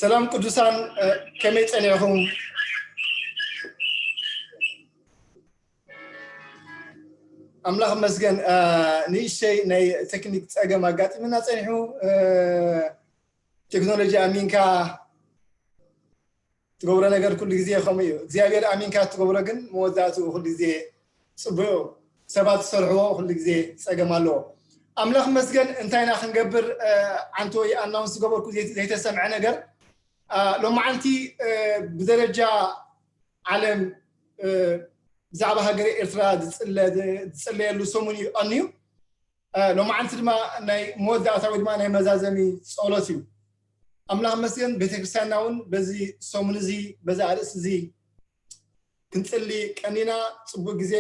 ሰላም ቅዱሳን፣ ከመይ ጸኒዕኹም? ኣምላኽ መስገን። ንእሽተይ ናይ ቴክኒክ ጸገም ኣጋጢምና ጸኒሑ። ቴክኖሎጂ ኣሚንካ ትገብሮ ነገር ኩሉ ግዜ ከምኡ እዩ። እግዚኣብሔር ኣሚንካ ትገብሮ ግን መወዳእትኡ ኩሉ ግዜ ጽቡቕ እዩ። ሰባት ዝሰርሕዎ ኩሉ ግዜ ጸገም ኣለዎ። ኣምላኽ መስገን። እንታይ ኢና ክንገብር? ዓንቶ ኣናውንስ ዝገበርኩ ዘይተሰምዐ ነገር፣ ሎማዓንቲ ብደረጃ ዓለም ብዛዕባ ሃገረ ኤርትራ ዝጽለየሉ ሰሙን እዩ ቀንዩ። ሎማዓንቲ ድማ ናይ መወዳእታ ወይ ድማ ናይ መዛዘሚ ጸሎት እዩ። ኣምላኽ መስገን። ቤተክርስትያንና እውን በዚ ሰሙን እዚ በዚ ኣርእስቲ እዚ ክንጽሊ ቀኒና። ጽቡቅ ግዜ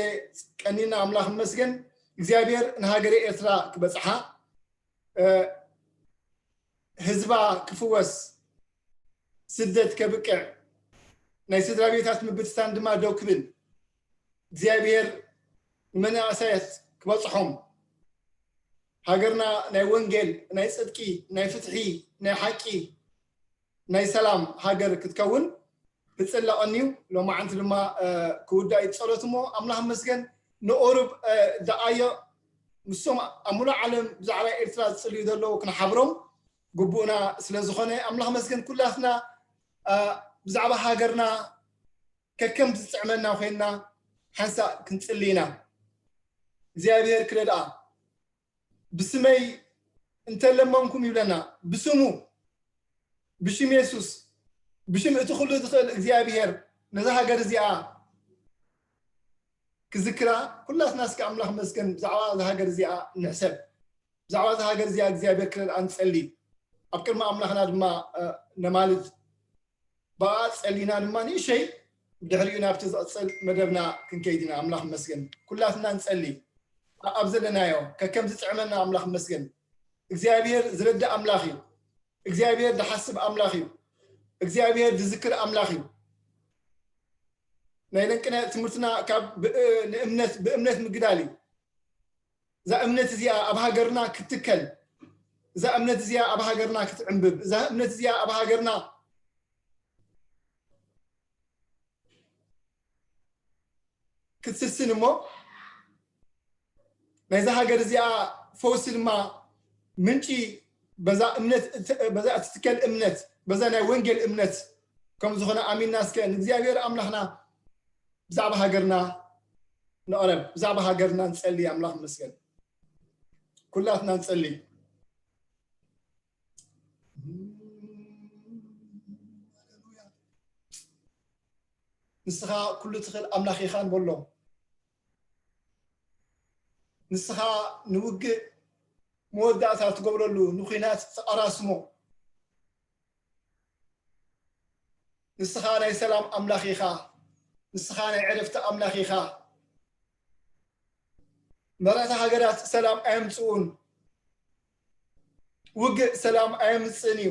ቀኒና። ኣምላኽ መስገን። እግዚኣብሔር ንሃገረ ኤርትራ ክበጽሓ፣ ህዝባ ክፍወስ፣ ስደት ከብቅዕ፣ ናይ ስድራ ቤታት ምብትታን ድማ ደው ክብል፣ እግዚኣብሔር ንመናእሰያት ክበጽሖም፣ ሃገርና ናይ ወንጌል፣ ናይ ጽድቂ፣ ናይ ፍትሒ፣ ናይ ሓቂ፣ ናይ ሰላም ሃገር ክትከውን ክጽለቐን እዩ። ሎማዓንቲ ድማ ክውዳእ እዩ ጸሎት እሞ ኣምላኽ መስገን። ንኦሩብ ደኣዮ ምስቶም ኣብ ሙሉእ ዓለም ብዛዕባ ኤርትራ ዝጽልዩ ዘለዉ ክንሓብሮም ግቡእና ስለ ዝኾነ ኣምላኽ መስገን። ኩላትና ብዛዕባ ሃገርና ከከም ዝጥዕመና ኮይንና ሓንሳእ ክንጽሊ ኢና። እግዚኣብሔር ክረድኣ። ብስመይ እንተለመንኩም ይብለና፣ ብስሙ፣ ብሽም የሱስ፣ ብሽም እቲ ኩሉ ዝኽእል እግዚኣብሔር ነዛ ሃገር እዚኣ ክዝክራ። ኩላትና እስከ ኣምላኽ መስገን ብዛዕባ እዛ ሃገር እዚኣ ንሕሰብ። ብዛዕባ እዛ ሃገር እዚኣ እግዚኣብሔር ክረድኣ ንጸሊ። ኣብ ቅድሚ ኣምላኽና ድማ ነማልድ። ብኣ ጸሊና ድማ ንእሸይ ብድሕሪኡ ናብቲ ዝቕጽል መደብና ክንከይድ ኢና። ኣምላኽ መስገን። ኩላትና ንጸሊ። ኣብ ዘለናዮ ከከም ዝጥዕመና ኣምላኽ መስገን። እግዚኣብሔር ዝረድእ ኣምላኽ እዩ። እግዚኣብሔር ዝሓስብ ኣምላኽ እዩ። እግዚኣብሔር ዝዝክር ኣምላኽ እዩ። ናይ ለንቅነ ትምህርትና ካብ ንእምነት ብእምነት ምግዳል እዩ። እዛ እምነት እዚኣ ኣብ ሃገርና ክትትከል፣ እዛ እምነት እዚኣ ኣብ ሃገርና ክትዕንብብ፣ እዛ እምነት እዚኣ ኣብ ሃገርና ክትስስን እሞ ናይዛ ሃገር እዚኣ ፈውሲ ድማ ምንጪ በዛ እምነት በዛ እትትከል እምነት በዛ ናይ ወንጌል እምነት ከም ዝኾነ ኣሚንና እስከ ንእግዚኣብሔር ኣምላኽና ብዛዕባ ሃገርና ንቕረብ፣ ብዛዕባ ሃገርና ንጸሊ። ኣምላኽ ይመስገን። ኩላትና ንጸሊ። ንስኻ ኩሉ ትኽእል ኣምላኽ ኢኻ ንበሎ። ንስኻ ንውግእ መወዳእታ ትገብረሉ፣ ንኹናት ተቐራስሞ። ንስኻ ናይ ሰላም ኣምላኽ ኢኻ። ንስኻ ናይ ዕረፍቲ ኣምላኽ ኢኻ። መራሕቲ ሃገራት ሰላም ኣየምጽኡን። ውግእ ሰላም ኣየምጽእን እዩ።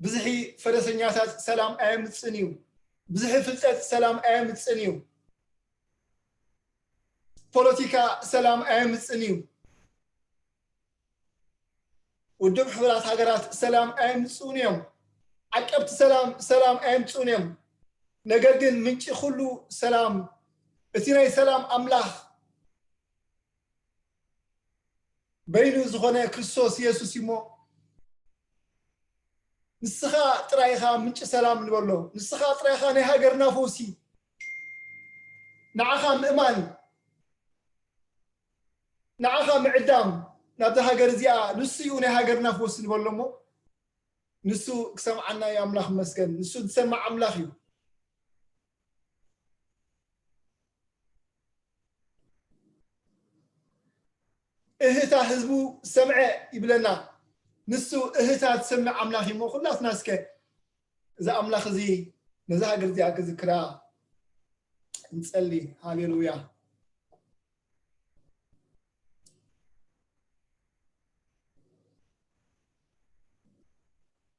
ብዝሒ ፈረሰኛታት ሰላም ኣየምጽእን እዩ። ብዝሒ ፍልጠት ሰላም ኣየምጽእን እዩ። ፖለቲካ ሰላም ኣየምጽእን እዩ። ውድብ ሕቡራት ሃገራት ሰላም ኣየምጽኡን እዮም። ዓቀብቲ ሰላም ሰላም ኣየምጽኡን እዮም። ነገር ግን ምንጪ ኩሉ ሰላም እቲ ናይ ሰላም ኣምላኽ በይኑ ዝኾነ ክርስቶስ የሱስ እዩ እሞ፣ ንስኻ ጥራይ ኢኻ ምንጪ ሰላም ንበሎ። ንስኻ ጥራይ ኢኻ ናይ ሃገርና ፈውሲ። ንዓኻ ምእማን፣ ንዓኻ ምዕዳም ናብዛ ሃገር እዚኣ፣ ንሱ እዩ ናይ ሃገርና ፈውሲ ንበሎ እሞ፣ ንሱ ክሰምዓና እዩ። ኣምላኽ ይመስገን። ንሱ ዝሰምዕ ኣምላኽ እዩ። እህታ ህዝቡ ሰምዐ ይብለና። ንሱ እህታ ትሰምዕ ኣምላኽ እዩ እሞ፣ ኩላትና እስከ እዚ ኣምላኽ እዚ ነዛ ሃገር እዚኣ ክዝክራ ንጸሊ። ሃሌሉያ።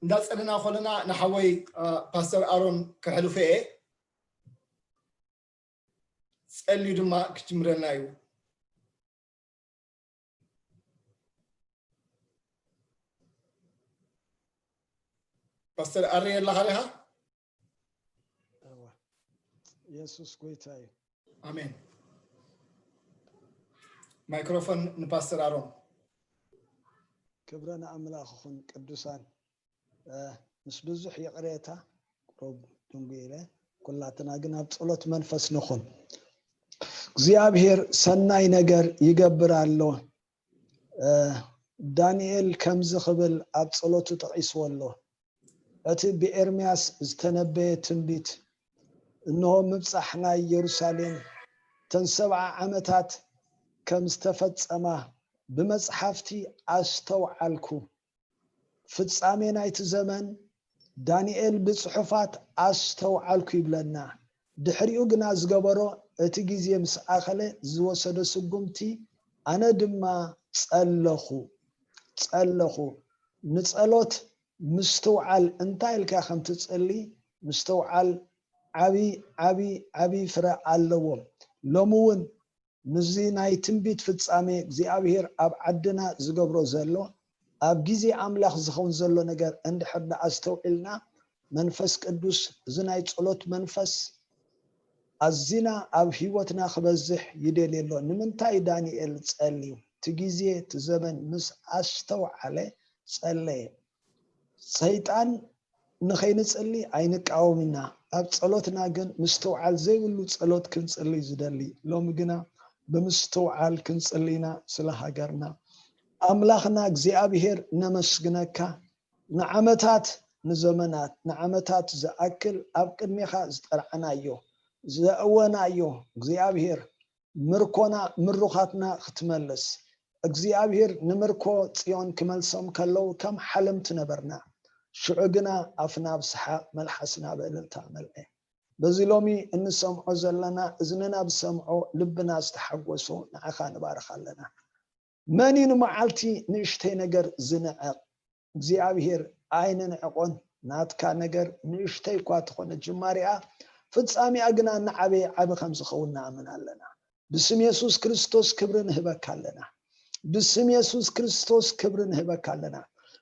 እንዳጸለና ከለና ንሓወይ ፓስተር ኣሮን ከሕልፎ እየ። ጸልዩ ድማ ክጅምረልና እዩ። ፓስተር ኣሬ ኣለኻ ዲኻ? እወ። የሱስ ጎይታ እዩ። ኣሜን። ማይክሮፎን ንፓስተር ኣሮን። ክብረ ንኣምላኽ ይኹን። ቅዱሳን፣ እ፣ ምስ ብዙሕ ይቕሬታ ቁሩብ ድንጉ ኢለ፣ ኩላትና ግን ኣብ ጸሎት መንፈስ ንኹን። እግዚኣብሔር ሰናይ ነገር ይገብር ኣሎ። እ፣ ዳንኤል ከምዚ ክብል ኣብ ጸሎቱ ጠቒስዎ ኣሎ። እቲ ብኤርምያስ ዝተነበየ ትንቢት፣ እንሆ ምብጻሕ ናይ የሩሳሌም እተን ሰብዓ ዓመታት ከም ዝተፈጸማ ብመጽሓፍቲ ኣስተውዓልኩ። ፍጻሜ ናይቲ ዘመን ዳንኤል ብጽሑፋት ኣስተውዓልኩ ይብለና። ድሕሪኡ ግና ዝገበሮ፣ እቲ ግዜ ምስ ኣኸለ ዝወሰዶ ስጉምቲ፣ ኣነ ድማ ጸለኹ፣ ጸለኹ። ንጸሎት ምስትውዓል እንታይ ኢልካ ከም ትጽሊ ምስትውዓል ዓቢ፣ ዓቢ፣ ዓቢ ፍረ ኣለዎ። ሎሚ እውን ምስዚ ናይ ትንቢት ፍጻሜ እግዚኣብሔር ኣብ ዓድና ዝገብሮ ዘሎ፣ ኣብ ግዜ ኣምላኽ ዝኸውን ዘሎ ነገር እንድሕር ደኣ ኣስተውዒልና፣ መንፈስ ቅዱስ እዚ ናይ ጸሎት መንፈስ ኣዚና ኣብ ህይወትና ክበዝሕ ይደልየ ኣሎ። ንምንታይ ዳንኤል ጸልዩ? እቲ ግዜ፣ እቲ ዘመን ምስ ኣስተውዓለ ጸለየ። ሰይጣን ንኸይንጽሊ ኣይንቃወም ኢና። ኣብ ጸሎትና ግን ምስትውዓል ዘይብሉ ጸሎት ክንጽሊ ዝደሊ። ሎሚ ግና ብምስትውዓል ክንጽሊ ኢና ስለ ሃገርና። ኣምላኽና እግዚኣብሔር ነመስግነካ። ንዓመታት፣ ንዘመናት፣ ንዓመታት ዝኣክል ኣብ ቅድሜኻ ዝጠርዓናዮ፣ ዘእወናዮ እግዚኣብሔር ምርኮና ምሩኻትና ክትመልስ፣ እግዚኣብሔር ንምርኮ ጽዮን ክመልሶም ከለዉ ከም ሓለምቲ ነበርና። ሽዑ ግና ኣፍና ብሰሓቕ መልሓስና ብእልልታ መልአ። በዚ ሎሚ እንሰምዖ ዘለና እዝንና ብሰምዖ ልብና ዝተሓጎሱ ንዓኻ ንባርኽ ኣለና። መን እዩ ንመዓልቲ ንእሽተይ ነገር ዝንዕቕ? እግዚኣብሔር ኣይንንዕቆን። ናትካ ነገር ንእሽተይ እኳ ተኾነ ጅማሪኣ ፍጻሜኣ ግና እናዓበየ ዓቢ ከም ዝኸውን ንኣምን ኣለና። ብስም የሱስ ክርስቶስ ክብሪ ንህበካ ኣለና። ብስም የሱስ ክርስቶስ ክብሪ ንህበካ ኣለና።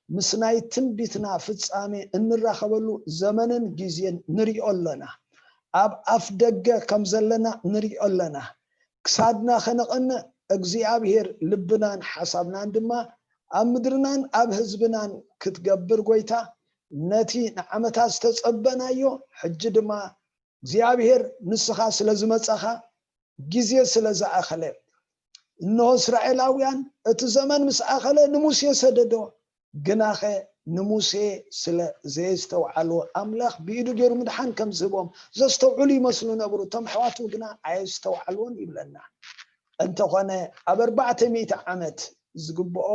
ምስ ናይ ትንቢትና ፍጻሜ እንራኸበሉ ዘመንን ግዜን ንሪኦ ኣለና። ኣብ ኣፍ ደገ ከም ዘለና ንሪኦ ኣለና። ክሳድና ከነቕንዕ እግዚኣብሔር ልብናን ሓሳብናን ድማ ኣብ ምድርናን ኣብ ህዝብናን ክትገብር ጎይታ ነቲ ንዓመታት ዝተጸበናዮ ሕጂ ድማ እግዚኣብሔር ንስኻ ስለ ዝመጻኻ ግዜ ስለ ዝኣኸለ እንሆ እስራኤላውያን እቲ ዘመን ምስ ኣኸለ ንሙሴ ሰደዶ ግናኸ ንሙሴ ስለ ዘየስተውዓልዎ ኣምላኽ ብኢዱ ገይሩ ምድሓን ከም ዝህቦም ዘስተውዕሉ ይመስሉ ነበሩ። እቶም ኣሕዋቱ ግና ኣየስተውዓልዎን ይብለና። እንተኾነ ኣብ ኣርባዕተ ሚእቲ ዓመት ዝግብኦ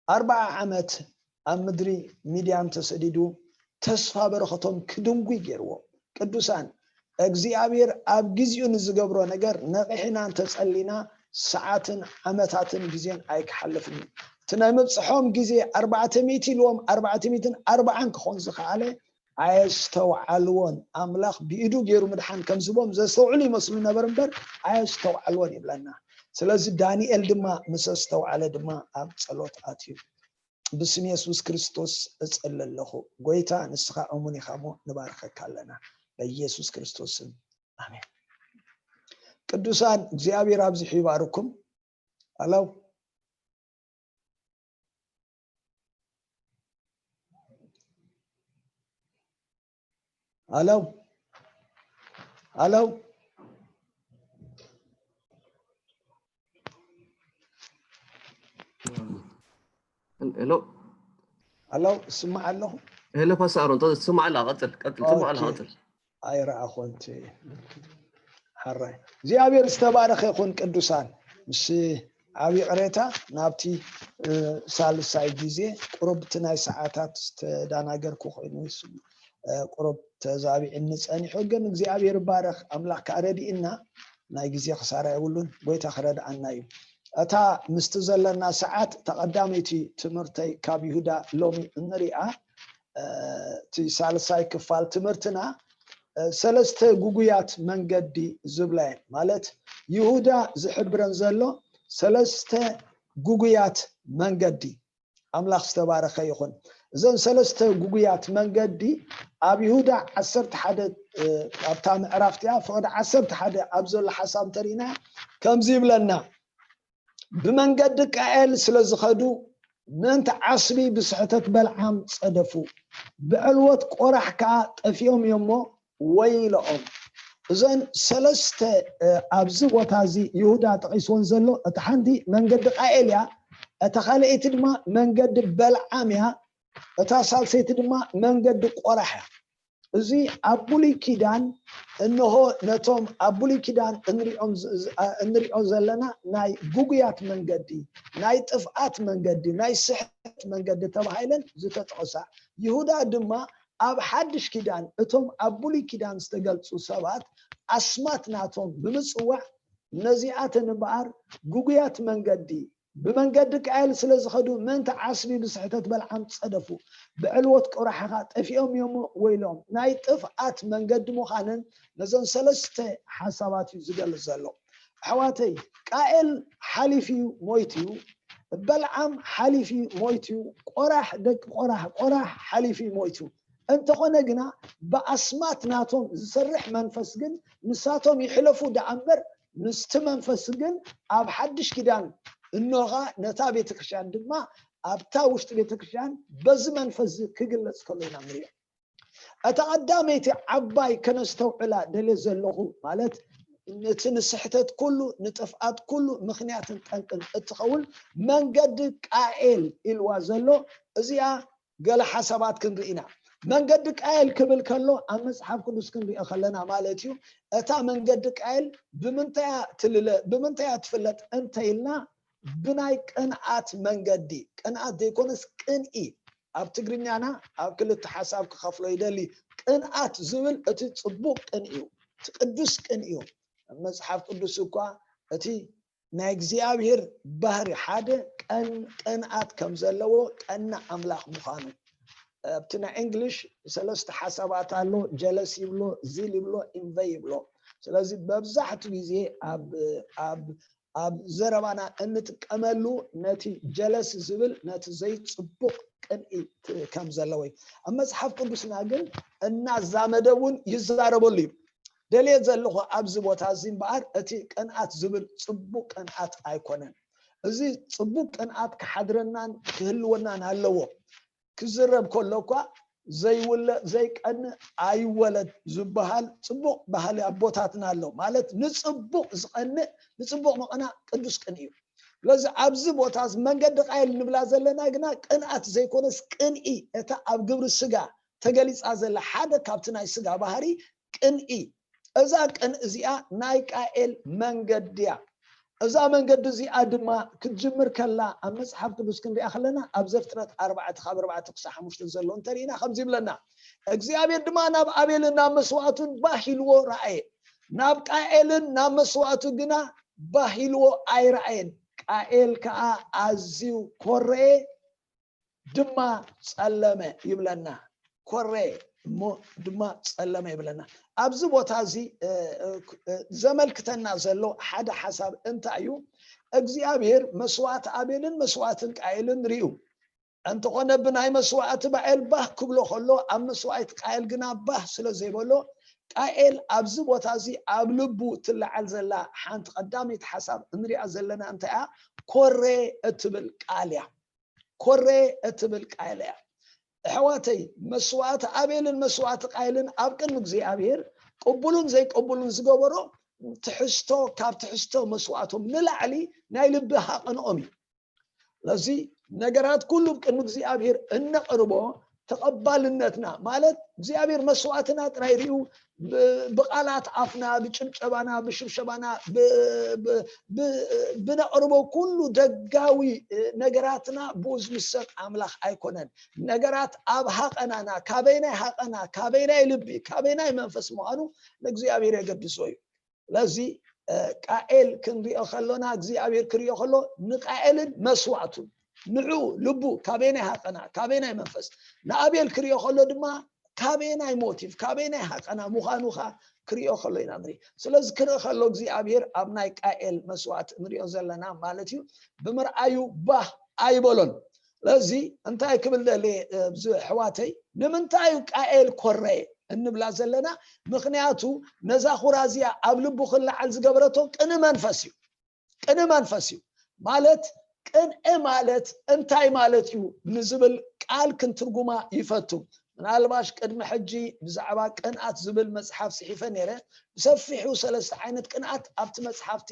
ኣርብዓ ዓመት ኣብ ምድሪ ሚድያን ተሰዲዱ ተስፋ በረኸቶም ክድንጉይ ገይርዎ። ቅዱሳን እግዚኣብሔር ኣብ ግዚኡ ንዝገብሮ ነገር ነቒሕና እንተጸሊና ሰዓትን ዓመታትን ግዜን ኣይክሓልፍን እዩ። እቲ ናይ ምብጽሖም ግዜ ኣርባዕተ ሚእቲ ኢልዎም ኣርባዕተ ሚእትን ኣርባዓን ክኾን ዝኸኣለ ኣየስተውዓልዎን። ኣምላኽ ብኢዱ ገይሩ ምድሓን ከም ዝቦም ዘስተውዕሉ ይመስሉ ነበር እምበር ኣየስተውዓልዎን ይብለና። ስለዚ ዳንኤል ድማ ምስ ኣስተውዓለ ድማ ኣብ ጸሎት ኣትዩ። ብስም የሱስ ክርስቶስ እጸሊ ኣለኹ። ጎይታ ንስኻ እሙን ኢኻ እሞ ንባርኸካ ኣለና። በኢየሱስ ክርስቶስ ስም ኣሜን። ቅዱሳን እግዚኣብሔር ኣብዚሑ ይባርኩም። ኣለው ኣለው ኣለው ሄሎ ኣለው እስማዕ ኣለኹ። ሄሎ ፓስተር ኣሮን፣ ትስማዕ ኣላ? ቀጽል ቀጽል፣ ትስማዕ ኣላ? ኦኬ። ቀጽል። ኣይረኣኹን እቲ ሓራይ እግዚኣብሔር ዝተባረኸ ይኹን። ቅዱሳን ምስ ዓብ ይቕሬታ ናብቲ እ፣ ሳልሳይ ግዜ ቁሩብ እቲ ናይ ሰዓታት ዝተዳናገርኩ ኮይኑ ይስሙ እ፣ ቁሩብ ተዛቢዕኒ ጸኒሑ፣ ግን እግዚኣብሔር ይባረኽ። ኣምላኽ ከዓ ረድእና ናይ ግዜ ክሳራ የብሉን። ጎይታ ክረድኣና እዩ። እታ ምስቲ ዘለና ሰዓት እታ ቀዳመይቲ ትምህርተይ ካብ ይሁዳ ሎሚ እንሪኣ እ፣ እቲ ሳልሳይ ክፋል ትምህርትና እ፣ ሰለስተ ጉጉያት መንገዲ ዝብላ እየን። ማለት ይሁዳ ዝሕብረን ዘሎ ሰለስተ ጉጉያት መንገዲ። ኣምላኽ ዝተባረኸ ይኹን። እዘን ሰለስተ ጉጉያት መንገዲ ኣብ ይሁዳ ዓሰርተ ሓደ ኣብታ ምዕራፍቲያ ፍቕዲ ዓሰርተ ሓደ ኣብ ዘሎ ሓሳብ እንተሪእና ከምዚ ይብለና። ብመንገዲ ቃኤል ስለ ዝኸዱ ምእንቲ ዓስቢ ብስሕተት በልዓም ጸደፉ፣ ብዕልወት ቆራሕ ከኣ ጠፊኦም እዮሞ ወይለኦም። እዘን ሰለስተ ኣብዚ ቦታ እዚ ይሁዳ ጠቒስዎን ዘሎ እታ ሓንቲ መንገዲ ቃኤል እያ፣ እታ ካልኣይቲ ድማ መንገዲ በልዓም እያ፣ እታ ሳልሰይቲ ድማ መንገዲ ቆራሕ እያ። እዚ ኣብ ብሉይ ኪዳን እንሆ ነቶም ኣብ ብሉይ ኪዳን እንሪኦ ዘለና ናይ ጉጉያት መንገዲ፣ ናይ ጥፍኣት መንገዲ፣ ናይ ስሕት መንገዲ ተባሂለን ዝተጠቕሳ፣ ይሁዳ ድማ ኣብ ሓድሽ ኪዳን እቶም ኣብ ብሉይ ኪዳን ዝተገልጹ ሰባት ኣስማት ናቶም ብምጽዋዕ ነዚኣተን እምበኣር ጉጉያት መንገዲ ብመንገዲ ቃየል ስለ ዝኸዱ ምእንቲ ዓስቢ ብስሕተት በልዓም ጸደፉ፣ ብዕልወት ቆራሕኻ ጠፊኦም እዮም ወይሎም። ናይ ጥፍኣት መንገዲ ምዃነን ነዞን ሰለስተ ሓሳባት እዩ ዝገልጽ ዘሎ። ኣሕዋተይ፣ ቃኤል ሓሊፍ እዩ ሞይት እዩ፣ በልዓም ሓሊፍ እዩ ሞይት እዩ፣ ቆራሕ ደቂ ቆራሕ ቆራሕ ሓሊፍ እዩ ሞይት እዩ። እንተኾነ ግና ብኣስማት ናቶም ዝሰርሕ መንፈስ ግን ንሳቶም ይሕለፉ ደኣ እምበር ምስቲ መንፈስ ግን ኣብ ሓድሽ ኪዳን እኖኻ ነታ ቤተክርስትያን ድማ ኣብታ ውሽጢ ቤተክርስትያን በዚ መንፈስ ክግለጽ ከሎ ኢና ንሪኦ። እታ ቀዳመይቲ ዓባይ ከነስተውዕላ ደልየ ዘለኹ ማለት ነቲ ንስሕተት ኩሉ ንጥፍኣት ኩሉ ምኽንያትን ጠንቅን እትኸውን መንገዲ ቃኤል ኢልዋ ዘሎ እዚኣ ገለ ሓሳባት ክንርኢ ኢና። መንገዲ ቃየል ክብል ከሎ ኣብ መጽሓፍ ቅዱስ ክንሪኦ ከለና ማለት እዩ። እታ መንገዲ ቃየል ብምንታይ እያ ትልለ፣ ብምንታይ እያ ትፍለጥ እንተኢልና ብናይ ቅንኣት መንገዲ፣ ቅንኣት ዘይኮነስ ቅንኢ፣ ኣብ ትግርኛና ኣብ ክልተ ሓሳብ ክኸፍሎ ይደሊ። ቅንኣት ዝብል እቲ ጽቡቕ ቅንኢ እዩ፣ እቲ ቅዱስ ቅንኢ እዩ። መጽሓፍ ቅዱስ እኳ እቲ ናይ እግዚኣብሔር ባህሪ ሓደ ቅንኣት ከም ዘለዎ ቀናእ ኣምላኽ ምዃኑ ኣብቲ ናይ እንግሊሽ ሰለስተ ሓሳባት ኣሎ። ጀለስ ይብሎ፣ ዚል ይብሎ፣ ኢንቨይ ይብሎ። ስለዚ መብዛሕትኡ ግዜ ኣብ ኣብ ኣብ ዘረባና እንጥቀመሉ ነቲ ጀለስ ዝብል ነቲ ዘይፅቡቕ ቅንኢ ከም ዘለዎ እዩ። ኣብ መፅሓፍ ቅዱስና ግን እናዛመደ እውን ይዛረበሉ እዩ። ደልየ ዘለኹ ኣብዚ ቦታ እዚ እምበኣር እቲ ቅንኣት ዝብል ፅቡቕ ቅንኣት ኣይኮነን። እዚ ፅቡቕ ቅንኣት ክሓድረናን ክህልወናን ኣለዎ። ክዝረብ ከሎ እኳ ዘይውለድ ዘይቀንእ ኣይወለድ ዝበሃል ፅቡቕ ባህሊ ኣቦታትና ኣሎ። ማለት ንፅቡቕ ዝቐንእ ንፅቡቕ ምቕናእ ቅዱስ ቅንኢ እዩ። ስለዚ ኣብዚ ቦታ እዚ መንገዲ ቃየል ንብላ ዘለና ግና ቅንኣት ዘይኮነስ ቅንኢ እታ ኣብ ግብሪ ስጋ ተገሊፃ ዘላ ሓደ ካብቲ ናይ ስጋ ባህሪ ቅንኢ እዛ ቅን እዚኣ ናይ ቃኤል መንገዲ እያ። እዛ መንገዲ እዚኣ ድማ ክትጅምር ከላ ኣብ መፅሓፍ ቅዱስ ክንሪኣ ከለና ኣብ ዘፍጥረት ኣርባዕተ ካብ ኣርባዕተ ክሳብ ሓሙሽተ ዘሎ እንተሪኢና ከምዚ ይብለና፣ እግዚኣብሔር ድማ ናብ ኣቤልን ናብ መስዋእቱን ባህ ኢልዎ ረኣየ፣ ናብ ቃኤልን ናብ መስዋእቱ ግና ባህ ኢልዎ ኣይረኣየን። ቃኤል ከዓ ኣዝዩ ኮረየ፣ ድማ ጸለመ ይብለና። ኮረ እሞ ድማ ጸለመ ይብለና። ኣብዚ ቦታ እዚ ዘመልክተና ዘሎ ሓደ ሓሳብ እንታይ እዩ? እግዚኣብሔር መስዋእቲ ኣቤልን መስዋእትን ቃየልን ርእዩ። እንተኾነ ብናይ መስዋእቲ ባኤል ባህ ክብሎ ከሎ ኣብ መስዋእቲ ቃየል ግና ባህ ስለ ዘይበሎ ቃኤል ኣብዚ ቦታ እዚ ኣብ ልቡ ትለዓል ዘላ ሓንቲ ቀዳመይቲ ሓሳብ እንሪኣ ዘለና እንታይ እያ? ኮሬ እትብል ቃል እያ። ኮሬ እትብል ቃል እያ። ኣሕዋተይ መስዋእቲ ኣቤልን መስዋእቲ ቃይልን ኣብ ቅድሚ እግዚኣብሔር ቅቡልን ዘይቅቡልን ዝገበሮ ትሕዝቶ ካብ ትሕዝቶ መስዋእቶም ንላዕሊ ናይ ልቢ ሃቐንኦም እዩ። ስለዚ ነገራት ኩሉ ቅድሚ እግዚኣብሔር እነቕርቦ ተቐባልነትና ማለት እግዚኣብሔር መስዋእትና ጥራይ ሪኡ ብቃላት ኣፍና ብጭብጨባና ብሽብሸባና ብነቕርቦ ኩሉ ደጋዊ ነገራትና ብኡ ዝምሰጥ ኣምላኽ ኣይኮነን። ነገራት ኣብ ሃቐናና ካበይናይ ሃቐና ካበይናይ ልቢ ካበይናይ መንፈስ ምዃኑ ንእግዚኣብሔር የገድሶ እዩ። ስለዚ ቃኤል ክንሪኦ ከሎና እግዚኣብሔር ክሪኦ ከሎ ንቃኤልን መስዋእቱን ንዑ ልቡ ካበይናይ ሃቐና ካበይናይ መንፈስ ንኣቤል ክሪኦ ከሎ ድማ ካበይናይ ሞቲቭ ካበይናይ ሃቐና ምዃኑ ኸ ክሪኦ ከሎ ኢና ንርኢ። ስለዚ ክርኢ ከሎ እግዚኣብሔር ኣብ ናይ ቃኤል መስዋእቲ እንሪኦ ዘለና ማለት እዩ። ብምርኣዩ ባህ ኣይበሎን። ስለዚ እንታይ ክብል ደልየ፣ እዚ ኣሕዋተይ፣ ንምንታይ እዩ ቃኤል ኮረየ እንብላ ዘለና? ምኽንያቱ ነዛ ኩራ እዚኣ ኣብ ልቡ ክለዓል ዝገበረቶ ቅንኢ መንፈስ እዩ። ቅንኢ መንፈስ እዩ። ማለት ቅንኢ ማለት እንታይ ማለት እዩ ንዝብል ቃል ክንትርጉማ ይፈቱ። ምናልባሽ ቅድሚ ሕጂ ብዛዕባ ቅንኣት ዝብል መጽሓፍ ጽሒፈ ነይረ። ብሰፊሑ ሰለስተ ዓይነት ቅንኣት ኣብቲ መጽሓፍቲ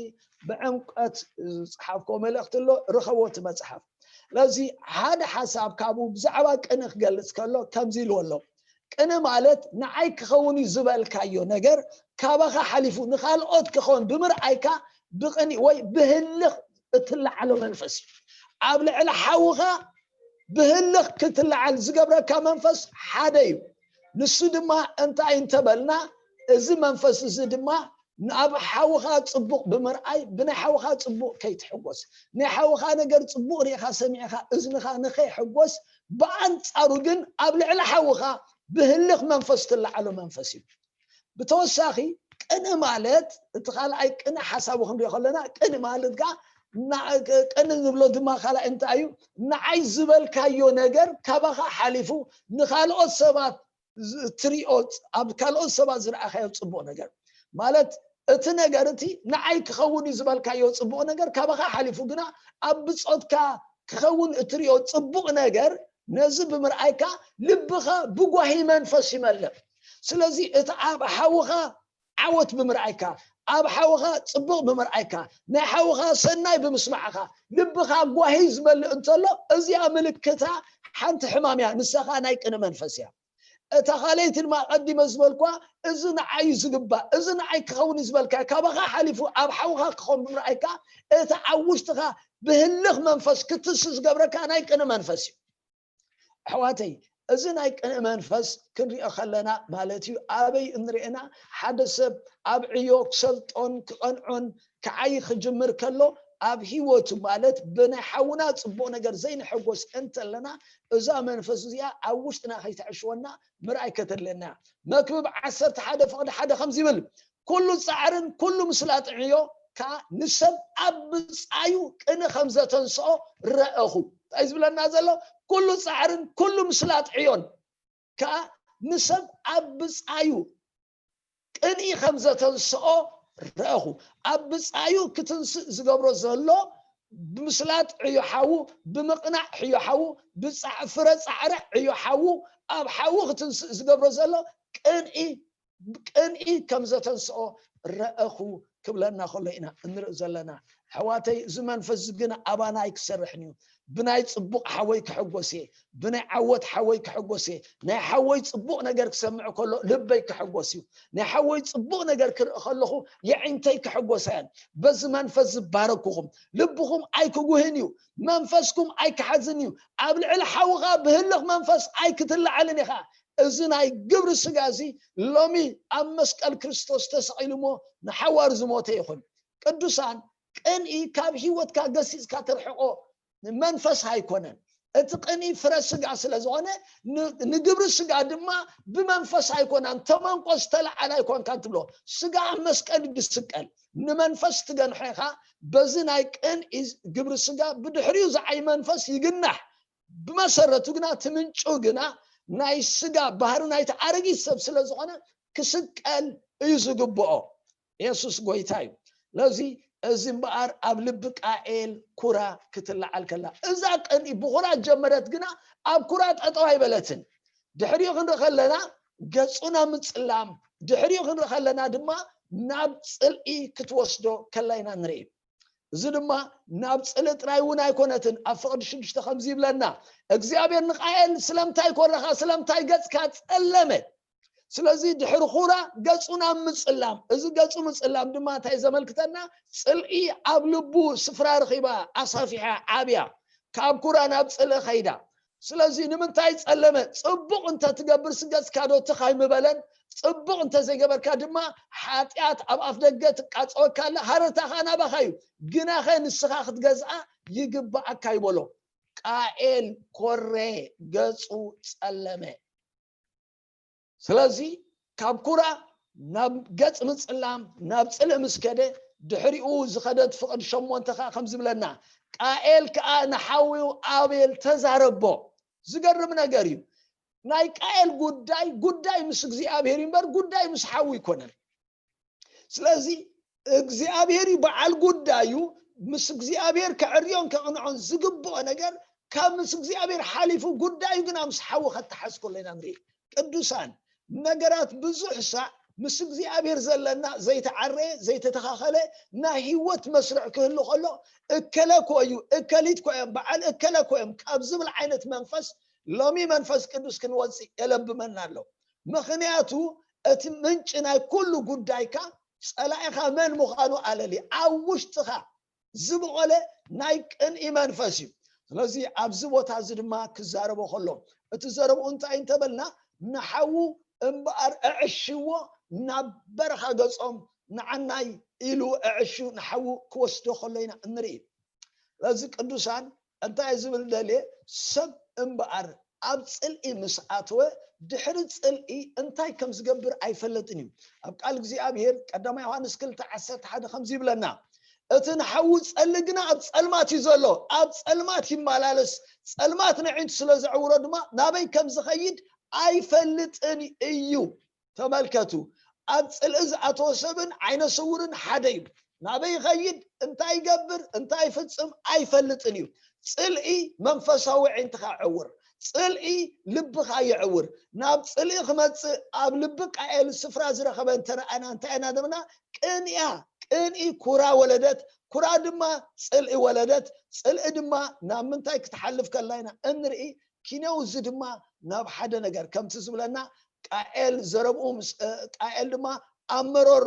ብዕምቀት ዝጸሓፍኮ መልእኽቲ ኣሎ፣ ርኸቦ እቲ መጽሓፍ። ስለዚ ሓደ ሓሳብ ካብኡ ብዛዕባ ቅንኢ ክገልጽ ከሎ ከምዚ ኢልዎ ኣሎ። ቅንኢ ማለት ንዓይ ክኸውን እዩ ዝበልካዮ ነገር ካባኻ ሓሊፉ ንኻልኦት ክኸውን ብምርኣይካ ብቕንኢ ወይ ብህልኽ እትለዓሎ መንፈስ እዩ። ኣብ ልዕሊ ሓውኻ ብህልኽ ክትለዓል ዝገብረካ መንፈስ ሓደ እዩ። ንሱ ድማ እንታይ እንተበልና፣ እዚ መንፈስ እዚ ድማ ናብ ሓውኻ ጽቡቕ ብምርኣይ ብናይ ሓውኻ ጽቡቕ ከይትሕጎስ፣ ናይ ሓውኻ ነገር ጽቡቕ ርኢኻ ሰሚዕኻ እዝንኻ ንኸይሕጎስ፣ ብኣንጻሩ ግን ኣብ ልዕሊ ሓውኻ ብህልኽ መንፈስ ትለዓሎ መንፈስ እዩ። ብተወሳኺ ቅንኢ ማለት እቲ ካልኣይ ቅንኢ ሓሳቡ ክንሪኦ ከለና ቅንኢ ማለት ከዓ ቅንኢ ንብሎ ድማ ካልኣይ እንታይ እዩ? ንዓይ ዝበልካዮ ነገር ካባኻ ሓሊፉ ንኻልኦት ሰባት ትሪኦ፣ ኣብ ካልኦት ሰባት ዝረኣኻዮ ፅቡቕ ነገር ማለት እቲ ነገር እቲ ንዓይ ክኸውን እዩ ዝበልካዮ ፅቡቕ ነገር ካባኻ ሓሊፉ ግና ኣብ ብፆትካ ክኸውን እትሪኦ ፅቡቕ ነገር ነዚ ብምርኣይካ ልብኻ ብጓሂ መንፈስ ይመልእ። ስለዚ እቲ ኣብ ሓውኻ ዓወት ብምርኣይካ፣ ኣብ ሓውኻ ፅቡቕ ብምርኣይካ፣ ናይ ሓውኻ ሰናይ ብምስማዕኻ ልብኻ ጓሂ ዝመልእ እንተሎ እዚኣ ምልክታ ሓንቲ ሕማም እያ፣ ንሳኻ ናይ ቅንኢ መንፈስ እያ። እታ ካልኣይቲ ድማ ቀዲመ ዝበልኳ እዚ ንዓይ እዩ ዝግባእ፣ እዚ ንዓይ ክኸውን እዩ ዝበልካ ካባኻ ሓሊፉ ኣብ ሓውኻ ክኸውን ብምርኣይካ እቲ ኣብ ውሽጥኻ ብህልኽ መንፈስ ክትንስእ ዝገብረካ ናይ ቅንኢ መንፈስ እዩ። ኣሕዋተይ፣ እዚ ናይ ቅንኢ መንፈስ ክንሪኦ ከለና ማለት እዩ ኣበይ እንሪእና ሓደ ሰብ ኣብ ዕዮ ክሰልጦን ክቐንዖን ክዓይ ክጅምር ከሎ ኣብ ህይወቱ ማለት ብናይ ሓውና ፅቡቕ ነገር ዘይንሕጎስ እንተለና እዛ መንፈስ እዚኣ ኣብ ውሽጥና ከይተዕሽወና ምርኣይ ከተድለና። መክብብ ዓሰርተ ሓደ ፍቕዲ ሓደ ከምዚ ይብል፣ ኩሉ ጻዕርን ኩሉ ምስላጥ ዕዮ ከኣ ንሰብ ኣብ ብጻዩ ቅንኢ ከም ዘተንስኦ ረኣኹ። እንታይ ዝብለና ዘሎ? ኩሉ ጻዕርን ኩሉ ምስላጥ ዕዮን ከኣ ንሰብ ኣብ ብጻዩ ቅንኢ ከም ዘተንስኦ ረኣኹ። ኣብ ብጻዩ ክትንስእ ዝገብሮ ዘሎ ብምስላጥ ዕዮ ሓዉ፣ ብምቕናዕ ዕዮ ሓዉ፣ ብጻዕ-፣ ፍረ ጻዕረ ዕዮ ሓዉ፣ ኣብ ሓዉ ክትንስእ ዝገብሮ ዘሎ ቅንኢ ቅንኢ ከም ዘተንስኦ ረኣኹ ክብለና ከሎ ኢና እንርኢ ዘለና። ኣሕዋተይ፣ እዚ መንፈስ እዚ ግን ኣባና ኣይክሰርሕን እዩ። ብናይ ጽቡቕ ሓወይ ክሕጎስ እየ፣ ብናይ ዓወት ሓወይ ክሕጎስ እየ። ናይ ሓወይ ጽቡቕ ነገር ክሰምዕ ከሎ ልበይ ክሕጎስ እዩ። ናይ ሓወይ ጽቡቕ ነገር ክርኢ ከለኹ የዒንተይ ክሕጎሳ እየን። በዚ መንፈስ ዝባረኩኹም። ልብኹም ኣይክጉህን እዩ፣ መንፈስኩም ኣይክሓዝን እዩ። ኣብ ልዕሊ ሓውኻ ብህልኽ መንፈስ ኣይክትለዓልን ኢኻ። እዚ ናይ ግብሪ ስጋ እዚ ሎሚ ኣብ መስቀል ክርስቶስ ተሰቒሉ እሞ ንሓዋሩ ዝሞተ ይኹን። ቅዱሳን፣ ቅንኢ ካብ ህይወትካ ገሲጽካ ተርሕቆ መንፈስ ኣይኮነን። እቲ ቅንኢ ፍረ ስጋ ስለ ዝኾነ ን-፣ ንግብሪ ስጋ ድማ ብመንፈስ ኣይኮናን፣ ተመንቆ ዝተለዓለ ኣይኮንካን ትብሎ። ስጋ ኣብ መስቀል ድስቀል፣ ንመንፈስ ትገንሖ ኢኻ። በዚ ናይ ቅንኢ ግብሪ ስጋ ብድሕሪኡ ዝዓይ መንፈስ ይግናሕ። ብመሰረቱ ግና እቲ ምንጩ ግና ናይ ስጋ ባህሪ ናይቲ ኣረጊት ሰብ ስለ ዝኾነ ክስቀል እዩ ዝግብኦ። የሱስ ጎይታ እዩ። ስለዚ እዚ እምበኣር ኣብ ልቢ ቃኤል ኩራ ክትለዓል ከላ፣ እዛ ቅንኢ ብኹራ ጀመረት ግና ኣብ ኩራ ጠጠው ኣይበለትን። ድሕሪኡ ክንርኢ ከለና ገጹ ናብ ምጽላም፣ ድሕሪኡ ክንርኢ ከለና ድማ ናብ ጽልኢ ክትወስዶ ከላ ኢና ንርኢ። እዚ ድማ ናብ ጽልኢ ጥራይ እውን ኣይኮነትን። ኣብ ፍቕዲ ሽዱሽተ ከምዚ ይብለና፣ እግዚኣብሔር ንቃኤል ስለምንታይ ኮረኻ? ስለምንታይ ገጽካ ጸለመ? ስለዚ ድሕሪ ኩራ ገጹ ናብ ምጽላም፣ እዚ ገጹ ምጽላም ድማ እንታይ ዘመልክተና? ጽልኢ ኣብ ልቡ ስፍራ ረኺባ፣ ኣሳፊሓ፣ ዓብያ። ካብ ኩራ ናብ ጽልኢ ኸይዳ። ስለዚ ንምንታይ ጸለመ? ጽቡቕ እንተ ትገብር ስገጽካ ዶ ትኽ ኣይምበለን? ጽቡቕ እንተ ዘይገበርካ ድማ ሓጢኣት ኣብ ኣፍ ደገ ትቃጸወካ ኣላ፣ ሃረርታ ኸኣ ናባኻ እዩ፣ ግናኸ ንስኻ ክትገዝኣ ይግብኣካ ይበሎ። ቃኤል ኮረ፣ ገጹ ጸለመ። ስለዚ ካብ ኩራ ናብ ገጽ ምጽላም፣ ናብ ጽልኢ ምስ ከደ፣ ድሕሪኡ ዝኸደት ፍቕድ ሸሞንተ ከዓ ከም ዝብለና፣ ቃኤል ከዓ ንሓዊው ኣቤል ተዛረቦ። ዝገርም ነገር እዩ። ናይ ቃኤል ጉዳይ ጉዳይ ምስ እግዚኣብሔር እዩ እምበር ጉዳይ ምስ ሓዊ ኣይኮነን። ስለዚ እግዚኣብሔር እዩ በዓል ጉዳዩ። ምስ እግዚኣብሔር ከዕርዮን ከቕንዖን ዝግብኦ ነገር ካብ ምስ እግዚኣብሔር ሓሊፉ ጉዳዩ ግና ምስ ሓዊ ከተሓዝ ከሎ ኢና ንርኢ። ቅዱሳን፣ ነገራት ብዙሕ ሳዕ ምስ እግዚኣብሔር ዘለና ዘይተዓረየ ዘይተተኻኸለ ናይ ህይወት መስርዕ ክህሉ ከሎ፣ እከለ ኮ እዩ፣ እከሊት ኮ እዮም፣ በዓል እከለ ኮ እዮም ካብ ዝብል ዓይነት መንፈስ ሎሚ መንፈስ ቅዱስ ክንወፅእ የለብመና ኣሎ። ምኽንያቱ እቲ ምንጪ ናይ ኩሉ ጉዳይካ ጸላኢኻ መን ምዃኑ ኣለሊ ኣብ ውሽጥኻ ዝበቖለ ናይ ቅንኢ መንፈስ እዩ። ስለዚ ኣብዚ ቦታ እዚ ድማ ክዛረቦ ከሎ እቲ ዘረብኡ እንታይ እንተበልና፣ ንሓዉ እምበኣር ኣዕሽዎ፣ ናብ በረኻ ገጾም ንዓናይ ኢሉ ኣዕሽው ንሓዉ ክወስዶ ከሎ ኢና እንርኢ። ስለዚ ቅዱሳን እንታይ ዝብል ደልየ፣ ሰብ እምበኣር ኣብ ጽልኢ ምስ ኣተወ፣ ድሕሪ ጽልኢ እንታይ ከም ዝገብር ኣይፈልጥን እዩ። ኣብ ቃል እግዚኣብሔር ቀዳማይ ዮሃንስ ክልተ ዓሰርተ ሓደ ከምዚ ይብለና፣ እቲ ንሓዊ ጸሊ ግና ኣብ ጸልማት እዩ ዘሎ፣ ኣብ ጸልማት ይመላለስ፣ ጸልማት ነዒንቱ ስለ ዘዕውሮ ድማ ናበይ ከም ዝኸይድ ኣይፈልጥን እዩ። ተመልከቱ፣ ኣብ ጽልኢ ዝኣተወ ሰብን ዓይነ ስውርን ሓደ እዩ። ናበይ ይኸይድ፣ እንታይ ይገብር፣ እንታይ ይፍጽም ኣይፈልጥን እዩ። ጽልኢ መንፈሳዊ ኣዒንትኻ ይዕውር፣ ጽልኢ ልብኻ ይዕውር። ናብ ጽልኢ ክመጽእ ኣብ ልቢ ቃኤል ስፍራ ዝረኸበ እንተረኣና እንታይ ኢና ደምና? ቅንያ፣ ቅንኢ ኩራ ወለደት፣ ኩራ ድማ ጽልኢ ወለደት፣ ጽልኢ ድማ ናብ ምንታይ ክትሓልፍ ከላ ኢና እንርኢ። ኪነው እዚ ድማ ናብ ሓደ ነገር ከምቲ ዝብለና ቃኤል ዘረብኡ ምስ እ፣ ቃኤል ድማ ኣብ መሮር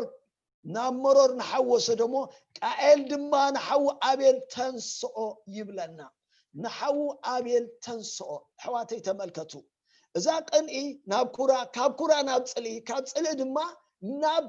ናብ መሮር ንሓዊ ወሰዶ እሞ ቃኤል ድማ ንሓዊ ኣቤል ተንስኦ ይብለና። ንሓዊ ኣቤል ተንስኦ። ኣሕዋተይ ተመልከቱ፣ እዛ ቅንኢ ናብ ኩራ፣ ካብ ኩራ ናብ ጽልኢ፣ ካብ ጽልኢ ድማ ናብ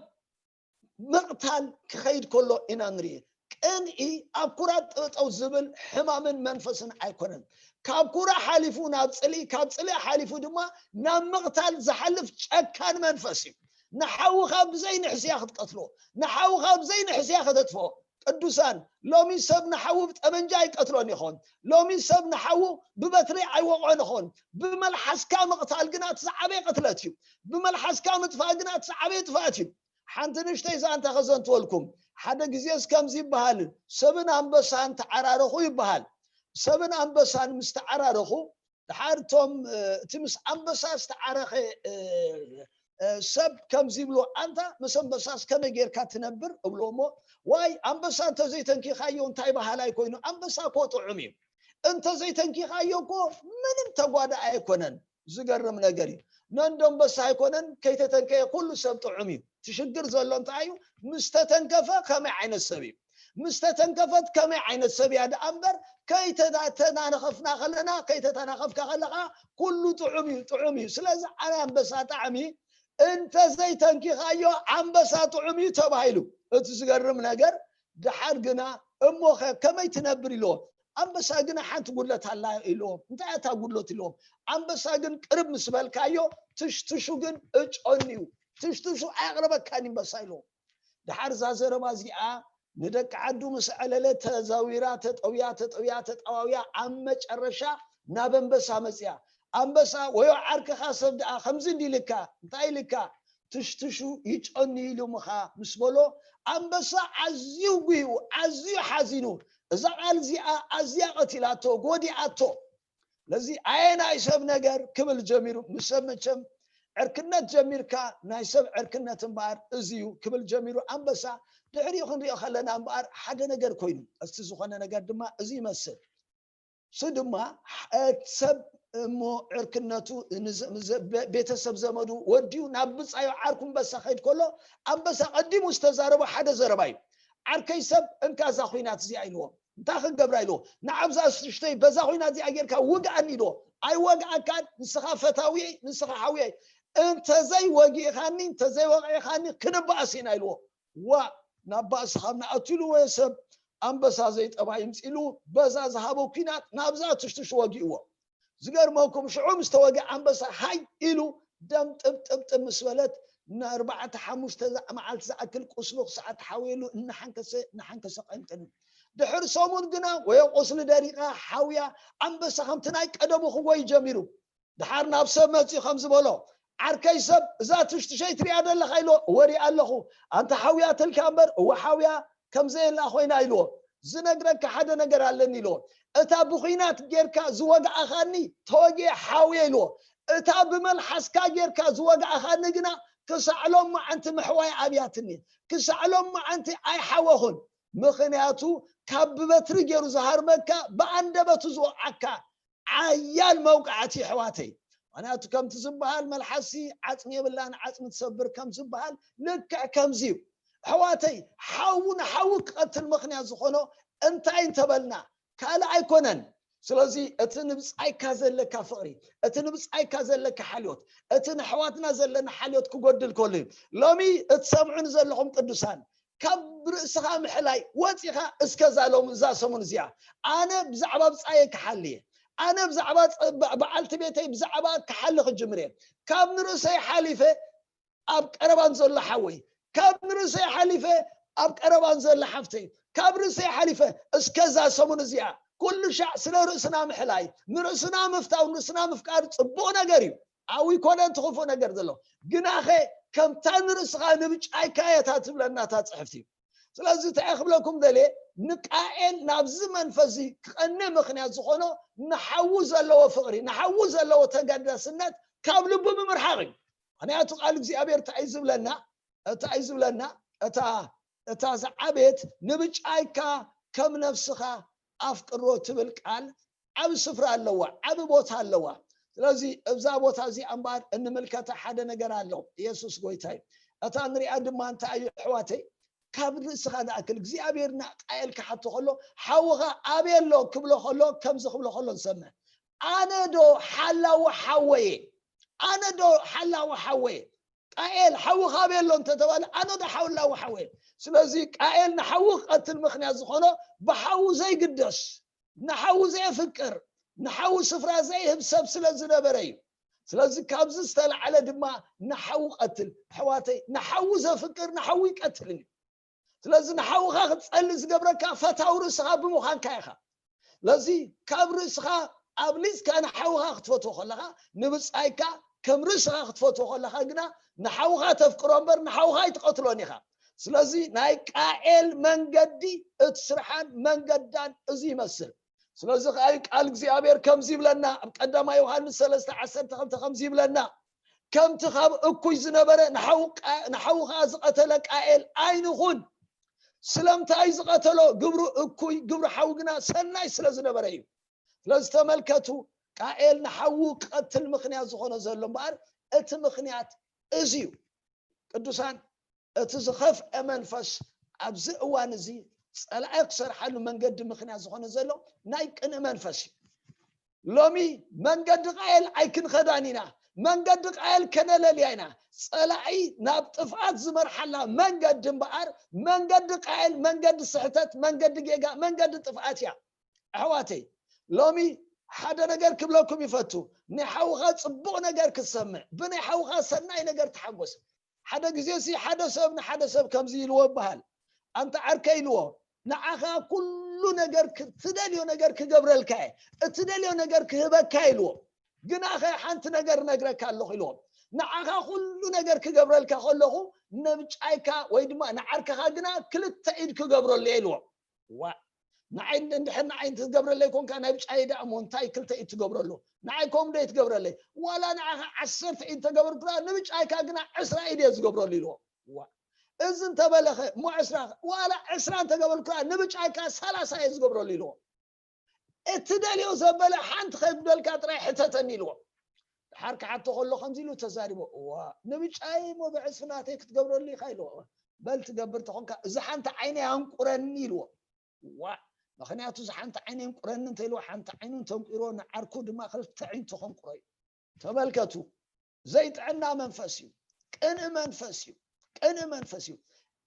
ምቕታል ክኸይድ ከሎ ኢና ንርኢ። ቅንኢ ኣብ ኩራ ጠጠው ዝብል ሕማምን መንፈስን ኣይኮነን። ካብ ኩራ ሓሊፉ ናብ ጽልኢ፣ ካብ ጽልኢ ሓሊፉ ድማ ናብ ምቕታል ዝሓልፍ ጨካን መንፈስ እዩ። ንሓውኻ ብዘይ ንሕስያ ክትቀትሎ፣ ንሓውኻ ብዘይ ንሕስያ ከተጥፍኦ። ቅዱሳን፣ ሎሚ ሰብ ንሓዉ ብጠመንጃ ኣይቀትሎን ይኾን። ሎሚ ሰብ ንሓዉ ብበትሪ ኣይወቕዖን ይኾን። ብመልሓስካ ምቕታል ግና እቲ ዝዓበየ ቅትለት እዩ። ብመልሓስካ ምጥፋእ ግና እቲ ዝዓበየ ጥፍኣት እዩ። ሓንቲ ንእሽተይ ዛንታ ከዘንትወልኩም። ሓደ ግዜስ ከምዚ ይበሃል፣ ሰብን ኣንበሳን ተዓራረኹ ይበሃል። ሰብን ኣንበሳን ምስ ተዓራረኹ፣ ድሓር እቶም፣ እ፣ እቲ ምስ ኣንበሳ ዝተዓረኸ፣ እ፣ እ፣ ሰብ ከምዚ ይብሎ፣ ኣንታ ምስ ኣንበሳስ ከመይ ጌርካ ትነብር? እብሎ እሞ፣ ዋይ፣ ኣንበሳ እንተዘይተንኪኻዮ እንታይ በሃላይ ኮይኑ፣ ኣንበሳ እኮ ጥዑም እዩ። እንተዘይተንኪኻዮ እኮ ምንም ተጓዳኢ ኣይኮነን። ዝገርም ነገር እዩ። ነንዶ ኣንበሳ ኣይኮነን፣ ከይተተንከየ ኩሉ ሰብ ጥዑም እዩ። እቲ ሽግር ዘሎ እንታይ እዩ? ምስ ተተንከፈ ከመይ ዓይነት ሰብ እዩ? ምስ ተተንከፈት ከመይ ዓይነት ሰብ እያ ደኣ እምበር፣ ከይተተናነኸፍና ከለና፣ ከይተተናኸፍካ ከለኻ ኩሉ ጥዑም እዩ፣ ጥዑም እዩ። ስለዚ ኣነ ኣንበሳ ጣዕሚ እንተዘይተንኪኻዮ ኣንበሳ ጥዑም እዩ ተባሂሉ። እቲ ዝገርም ነገር፣ ድሓር ግና እሞኸ ከመይ ትነብር ኢልዎ። ኣንበሳ ግን ሓንቲ ጉድለት ኣላ ኢልዎም። እንታይ እታ ጉድለት ኢልዎም? ኣንበሳ ግን ቅርብ ምስ በልካዮ ትሽትሹ ግን እጮኒ እዩ። ትሽትሹ ኣየቕረበካን ኣንበሳ ኢልዎም። ድሓር እዛ ዘረባ እዚኣ ንደቂ ዓዱ ምስ ኣዕለለ ተዛዊራ፣ ተጠውያ፣ ተጠውያ፣ ተጠዋውያ ኣብ መጨረሻ ናብ ኣንበሳ መጽያ። ኣንበሳ ወዮ ዓርክኻ ሰብ ደኣ ከምዚ እንዲ ኢልካ፣ እንታይ ኢልካ? ትሽትሹ ይጨኑ ኢሉ ምኻ ምስ በሎ፣ ኣንበሳ ኣዝዩ ጉሂኡ፣ ኣዝዩ ሓዚኑ። እዛ ቃል እዚኣ ኣዝያ ቀቲላቶ፣ ጎዲኣቶ። ስለዚ ኣየ ናይ ሰብ ነገር ክብል ጀሚሩ፣ ምስ ሰብ መቸም ዕርክነት ጀሚርካ፣ ናይ ሰብ ዕርክነት እምበኣር እዚ እዩ ክብል ጀሚሩ ኣንበሳ። ድሕሪኡ ክንሪኦ ከለና እምበኣር ሓደ ነገር ኮይኑ፣ እስቲ ዝኾነ ነገር ድማ እዚ ይመስል። እሱ ድማ፣ እ፣ ሰብ እሞ ዕርክነቱ ንዘ-፣ ዘ-፣ ቤ-፣ ቤተሰብ ዘመዱ ወዲኡ ናብ ብጻዩ ዓርኩ ኣንበሳ ከይድ ከሎ፣ ኣንበሳ ቀዲሙ ዝተዛረቦ ሓደ ዘረባ እዩ። ዓርከይ ሰብ እንካ እዛ ኹናት እዚኣ ኢልዎ። እንታይ ክንገብራ ኢልዎ። ንዓብዛ ሽሽተይ በዛ ኹናት እዚኣ ጌርካ ውግኣኒ ኢልዎ። ኣይወግኣካን፣ ንስኻ ፈታዊ፣ ንስኻ ሓውየ። እንተዘይ ወጊእኻኒ፣ እንተዘይ ወቂዕኻኒ ክንበኣስ ኢና ኢልዎ። ዋ፣ ናብ ባእሲ ካብ ንኣቱ ኢሉ ወየ ሰብ ኣንበሳ ዘይጠባይ ይምፂሉ፣ በዛ ዝሃቦ ኲናት ናብዛ ትሽትሽ ወጊእዎ። ዝገርመኩም ሽዑ ምስ ተወግአ ኣንበሳ ሃይ ኢሉ ደም ጥብጥብጥብ ምስ በለት ንኣርባዕተ ሓሙሽተ መዓልቲ ዝኣክል ቁስሉ ክሳዕ ተሓውየሉ እናሓንከሰ እናሓንከሰ ቀንቀን። ድሕር ሰሙን ግና ወይ ቁስሊ ደሪቃ ሓውያ ኣንበሳ ከምቲ ናይ ቀደሙ ክጎይ ጀሚሩ። ድሓር ናብ ሰብ መፂኡ ከም ዝበሎ፣ ዓርከይ ሰብ፣ እዛ ትሽትሸይ ትሪኣ ዘለኻ ኢሎ ወሪኣ ኣለኹ። ኣንታ ሓውያ ትልካ እምበር እወ ሓውያ ከም ዘየላ ኮይና ኢልዎ። ዝነግረካ ሓደ ነገር ኣለኒ ኢልዎ። እታ ብኹናት ጌርካ ዝወግኣኻኒ ተወጊአ ሓውየ ኢልዎ። እታ ብመልሓስካ ጌርካ ዝወግኣኻኒ ግና ክሳዕ ሎም መዓንቲ ምሕዋይ ኣብያትኒ። ክሳዕ ሎም መዓንቲ ኣይሓወኹን። ምኽንያቱ ካብ ብበትሪ ገይሩ ዝሃርመካ ብኣንደበቱ ዝወዓካ ዓያል መውቃዕቲ ኣሕዋተይ። ምክንያቱ ከምቲ ዝበሃል መልሓሲ ዓፅሚ የብላን ዓፅሚ ትሰብር ከም ዝበሃል ልክዕ ከምዚ እዩ። ኣሕዋተይ፣ ሓዊ ንሓዊ ክቐትል ምኽንያት ዝኾኖ እንታይ እንተበልና ካልእ ኣይኮነን። ስለዚ እቲ ንብፃይካ ዘለካ ፍቕሪ፣ እቲ ንብፃይካ ዘለካ ሓልዮት፣ እቲ ንኣሕዋትና ዘለና ሓልዮት ክጎድል ከሎ እዩ። ሎሚ እትሰምዑኒ ዘለኹም ቅዱሳን፣ ካብ ርእስኻ ምሕላይ ወፂኻ እስከዛ ሎም እዛ ሰሙን እዚኣ ኣነ ብዛዕባ ብፃየ ክሓሊ እየ፣ ኣነ ብዛዕባ በዓልቲ ቤተይ ብዛዕባ ክሓሊ ክጅምር እየ። ካብ ንርእሰይ ሓሊፈ ኣብ ቀረባን ዘሎ ሓወይ፣ ካብ ንርእሰይ ሓሊፈ ኣብ ቀረባን ዘሎ ሓፍተይ፣ ካብ ርእሰይ ሓሊፈ እስከዛ ሰሙን እዚኣ ኩሉ ሻዕ ስለ ርእስና ምሕላይ፣ ንርእስና ምፍታው፣ ንርእስና ምፍቃር ፅቡቕ ነገር እዩ። ኣብይ ኮነ እቲ ክፉእ ነገር ዘሎ ግናኸ ከምታ ንርእስኻ ንብጫይካ እያ እታ ትብለና እታ ፅሕፍቲ። ስለዚ እንታይ ክብለኩም ደልየ፣ ንቃኤል ናብዚ መንፈስ እዚ ክቐንእ ምኽንያት ዝኾኖ ንሓዉ ዘለዎ ፍቕሪ፣ ንሓዉ ዘለዎ ተገዳስነት ካብ ልቡ ብምርሓቕ እዩ። ምኽንያቱ ቃል እግዚኣብሔር እንታይ እዩ ዝብለና? እንታይ እዩ ዝብለና? እታ እታ ዝዓበየት ንብጫይካ ከም ነፍስኻ ኣፍቅሮ ትብል ቃል ዓብ ስፍራ ኣለዋ፣ ዓብ ቦታ ኣለዋ። ስለዚ እብዛ ቦታ እዚኣ እምበኣር እንምልከተ ሓደ ነገር ኣሎ። ኢየሱስ ጎይታ እዩ። እታ ንሪኣ ድማ እንታይ እዩ ኣሕዋተይ? ካብ ርእስኻ ንኣክል እግዚኣብሔር ንቃኤል ክሓቶ ከሎ ሓውኻ ኣበይ ኣሎ ክብሎ ከሎ ከምዚ ክብሎ ከሎ ንሰምዕ። ኣነ ዶ ሓላዊ ሓወየ? ኣነ ዶ ሓላዊ ሓወየ? ቃኤል ሓውኻ ኣበይ ኣሎ እንተተባለ ኣነ ዶ ሓላዊ ሓወየ? ስለዚ ቃኤል ንሓዊ ክቐትል ምኽንያት ዝኾኖ ብሓዊ ዘይግደስ፣ ንሓዊ ዘየፍቅር፣ ንሓዊ ስፍራ ዘይህብ ሰብ ስለ ዝነበረ እዩ። ስለዚ ካብዚ ዝተላዕለ ድማ ንሓዊ ቀትል። ኣሕዋተይ፣ ንሓዊ ዘፍቅር ንሓዊ ይቀትልን እዩ። ስለዚ ንሓውኻ ክትጸሊ ዝገብረካ ፈታው ርእስኻ ብምዃንካ ኢኻ። ስለዚ ካብ ርእስኻ ኣብሊጽካ ንሓውኻ ክትፈትዎ ከለኻ ንብጻይካ ከም ርእስኻ ክትፈትዎ ከለኻ ግና ንሓውኻ ተፍቅሮ እምበር ንሓውኻ ኣይትቐትሎን ኢኻ። ስለዚ ናይ ቃኤል መንገዲ እቲ ስርሓን መንገዳን እዚ ይመስል። ስለዚ ከዓ ቃል እግዚኣብሔር ከምዚ ይብለና ኣብ ቀዳማይ ዮሃንስ ሰለስተ ዓሰርተ ክልተ ከምዚ ይብለና፣ ከምቲ ካብ እኩይ ዝነበረ ንሓው ቃ- ንሓው ከዓ ዝቐተለ ቃኤል ኣይንኹን። ስለምንታይ ዝቐተሎ? ግብሩ እኩይ፣ ግብሩ ሓዊ ግና ሰናይ ስለ ዝነበረ እዩ። ስለዚ ተመልከቱ፣ ቃኤል ንሓዉ ክቐትል ምኽንያት ዝኾነ ዘሎ እምበኣር እቲ ምኽንያት እዚ እዩ። ቅዱሳን፣ እቲ ዝኸፍአ መንፈስ ኣብዚ እዋን እዚ ጸላኢ ክሰርሓሉ መንገዲ ምኽንያት ዝኾነ ዘሎ ናይ ቅንኢ መንፈስ እዩ። ሎሚ መንገዲ ቃየል ኣይክንኸዳን ኢና። መንገዲ ቃየል ከነለልያ ኢና። ጸላኢ ናብ ጥፍኣት ዝመርሓላ መንገዲ እምበኣር መንገዲ ቃየል መንገዲ ስሕተት መንገዲ ጌጋ መንገዲ ጥፍኣት እያ። ኣሕዋተይ፣ ሎሚ ሓደ ነገር ክብለኩም ይፈቱ። ናይ ሓውኻ ጽቡቕ ነገር ክትሰምዕ፣ ብናይ ሓውኻ ሰናይ ነገር ተሓጎስ። ሓደ ግዜ ሲ ሓደ ሰብ ንሓደ ሰብ ከምዚ ኢልዎ ይበሃል፣ ኣንታ ዓርከይ ኢልዎ፣ ንዓኻ ኩሉ ነገር ክ- ትደልዮ ነገር ክገብረልካ እየ፣ እትደልዮ ነገር ክህበካ እየ ኢልዎ። ግናኸ ሓንቲ ነገር እነግረካ ኣለኹ ኢልዎ፣ ንዓኻ ኩሉ ነገር ክገብረልካ ከለኹ ንብጫይካ ወይ ድማ ንዓርከኻ ግና ክልተ ኢድ ክገብረሉ እየ ኢልዎ። ዋ ንዓይ እንድሕር ንዓይ እንትትገብረለይ ኮንካ ናይ ብጫይ ደኣ እሞ እንታይ ክልተ ኢድ ትገብረሉ? ንዓይ ከምኡ ዶ ትገብረለይ? ዋላ ንዓኻ ዓሰርተ ኢድ ተገብርኩላ ንብጫይካ ግና ዕስራ ኢድ እየ ዝገብረሉ ኢልዎ። ዋ እዚ እንተበለኸ እሞ ዕስራ ዋላ ዕስራ እንተገበርኩ ንብጫይካ ሰላሳ እየ ዝገብረሉ ኢልዎ። እቲ ደልዮ ዘበለ ሓንቲ ከይጉደልካ ጥራይ ሕተተኒ ኢልዎ። ድሓር ክሓቶ ከሎ ከምዚ ኢሉ ተዛሪቦ፣ እዋ ንብጫይ እሞ ብዕስፍናተይ ክትገብረሉ ኢኻ ኢልዎ። በል ትገብር ተኾንካ እዚ ሓንቲ ዓይነይ ኣንቁረኒ ኢልዎ። ዋ ምኽንያቱ እዚ ሓንቲ ዓይነይ እንቁረኒ እንተ ኢልዎ ሓንቲ ዓይኑ እንተንቁርዎ ንዓርኩ ድማ ክልተ ዓይኑ ተኸንቁሮ እዩ። ተመልከቱ፣ ዘይጥዕና መንፈስ እዩ። ቅንኢ መንፈስ እዩ። ቅንኢ መንፈስ እዩ።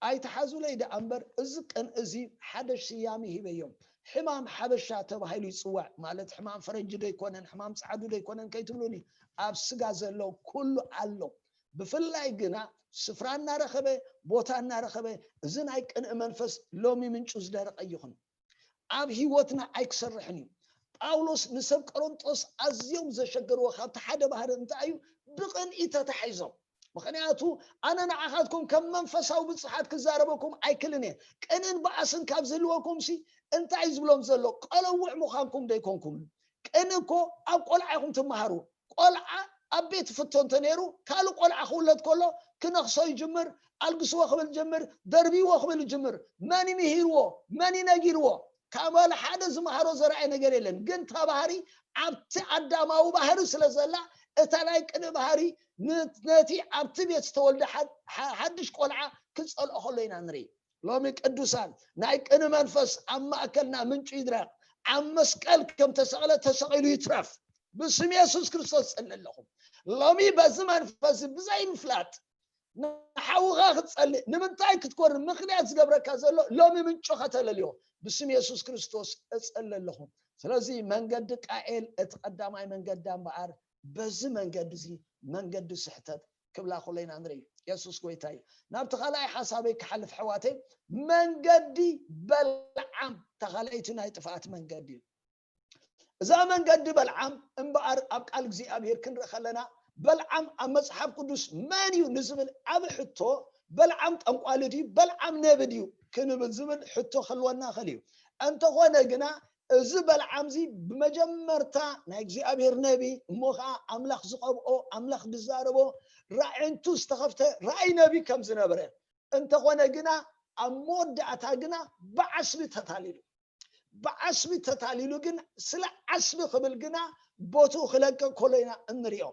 ኣይትሓዙለይ ደኣ እምበር እዚ ቅንኢ እዚ ሓደ ስያሜ ሂበዮም። ሕማም ሓበሻ ተባሂሉ ይፅዋዕ። ማለት ሕማም ፈረንጂ ዶ ኣይኮነን፣ ሕማም ፃዕዱ ዶ ኣይኮነን ከይትብሉኒ። ኣብ ስጋ ዘሎ ኩሉ ኣሎ። ብፍላይ ግና ስፍራ እናረኸበ፣ ቦታ እናረኸበ፣ እዚ ናይ ቅንኢ መንፈስ ሎሚ ምንጩ ዝደረቐ ይኹን። ኣብ ህይወትና ኣይክሰርሕን እዩ። ጳውሎስ ንሰብ ቆሮንጦስ ኣዝዮም ዘሸገርዎ ካብቲ ሓደ ባህሪ እንታይ እዩ? ብቕንኢ ተታሒዞም። ምኽንያቱ ኣነ ንዓኻትኩም ከም መንፈሳዊ ብጽሓት ክዛረበኩም ኣይክልን እየ። ቅንን በኣስን ካብ ዝህልወኩም ሲ እንታይ እዩ ዝብሎም ዘሎ? ቀለውዕ ምዃንኩም ዶ ኣይኮንኩምን? ቅን እኮ ኣብ ቆልዓ ኢኹም ትመሃሩ። ቆልዓ ኣብ ቤት ፍቶ እንተ ነይሩ ካልእ ቆልዓ ክውለድ ከሎ ክነኽሶ ይጅምር፣ ኣልግስዎ ክብል ይጅምር፣ ደርብይዎ ክብል ይጅምር። መን ይምሂርዎ? መን ይነጊርዎ? ካብ ሓደ ዝመሃሮ ዘርኣየ ነገር የለን። ግን ተባህሪ ኣብቲ ኣዳማዊ ባህሪ ስለ ዘላ እታ ናይ ቅንኢ ባህሪ ን- ነቲ ኣብቲ ቤት ዝተወልደ ሓድ- ሓ- ሓድሽ ቆልዓ ክጸልኦ ከሎ ኢና ንርኢ። ሎሚ ቅዱሳን ናይ ቅንኢ መንፈስ ኣብ ማእከልና ምንጩ ይድረቕ። ኣብ መስቀል ከም ተሰቕለ ተሰቒሉ ይትረፍ። ብስም የሱስ ክርስቶስ ጸሊ ኣለኹም። ሎሚ በዚ መንፈስ ብዘይ ምፍላጥ ንሓውኻ ክትጸልእ ንምንታይ ክትኮርን ምኽንያት ዝገብረካ ዘሎ ሎሚ ምንጩ ከተለልዮ ብስም የሱስ ክርስቶስ እጸሊ ኣለኹም። ስለዚ መንገዲ ቃኤል እቲ ቀዳማይ መንገዲ እምበኣር በዚ መንገዲ እዚ መንገዲ ስሕተት ክብላ ከሎ ኢና ንርኢ። የሱስ ጎይታ እዩ። ናብቲ ካልኣይ ሓሳበይ ክሓልፍ ኣሕዋተይ፣ መንገዲ በልዓም ተኻልኣይቲ ናይ ጥፍኣት መንገዲ እዩ። እዛ መንገዲ በልዓም እምበኣር ኣብ ቃል እግዚኣብሔር ክንርኢ ከለና በልዓም ኣብ መጽሓፍ ቅዱስ መን እዩ ንዝብል ዓብ ሕቶ በልዓም ጠንቋሊ ድዩ በልዓም ነቢ ድዩ ክንብል ዝብል ሕቶ ክህልወና ይኽእል እዩ። እንተኾነ ግና እዚ በልዓም እዚ ብመጀመርታ ናይ እግዚኣብሔር ነቢ እሞ ከዓ ኣምላኽ ዝቐብኦ ኣምላኽ ዝዛረቦ ራዕንቱ ዝተኸፍተ ራእይ ነቢ ከም ዝነበረ እንተኾነ ግና ኣብ መወዳእታ ግና ብዓስቢ ተታሊሉ ብዓስቢ ተታሊሉ ግን ስለ ዓስቢ ክብል ግና ቦትኡ ክለቅቕ ከሎ ኢና እንሪኦ።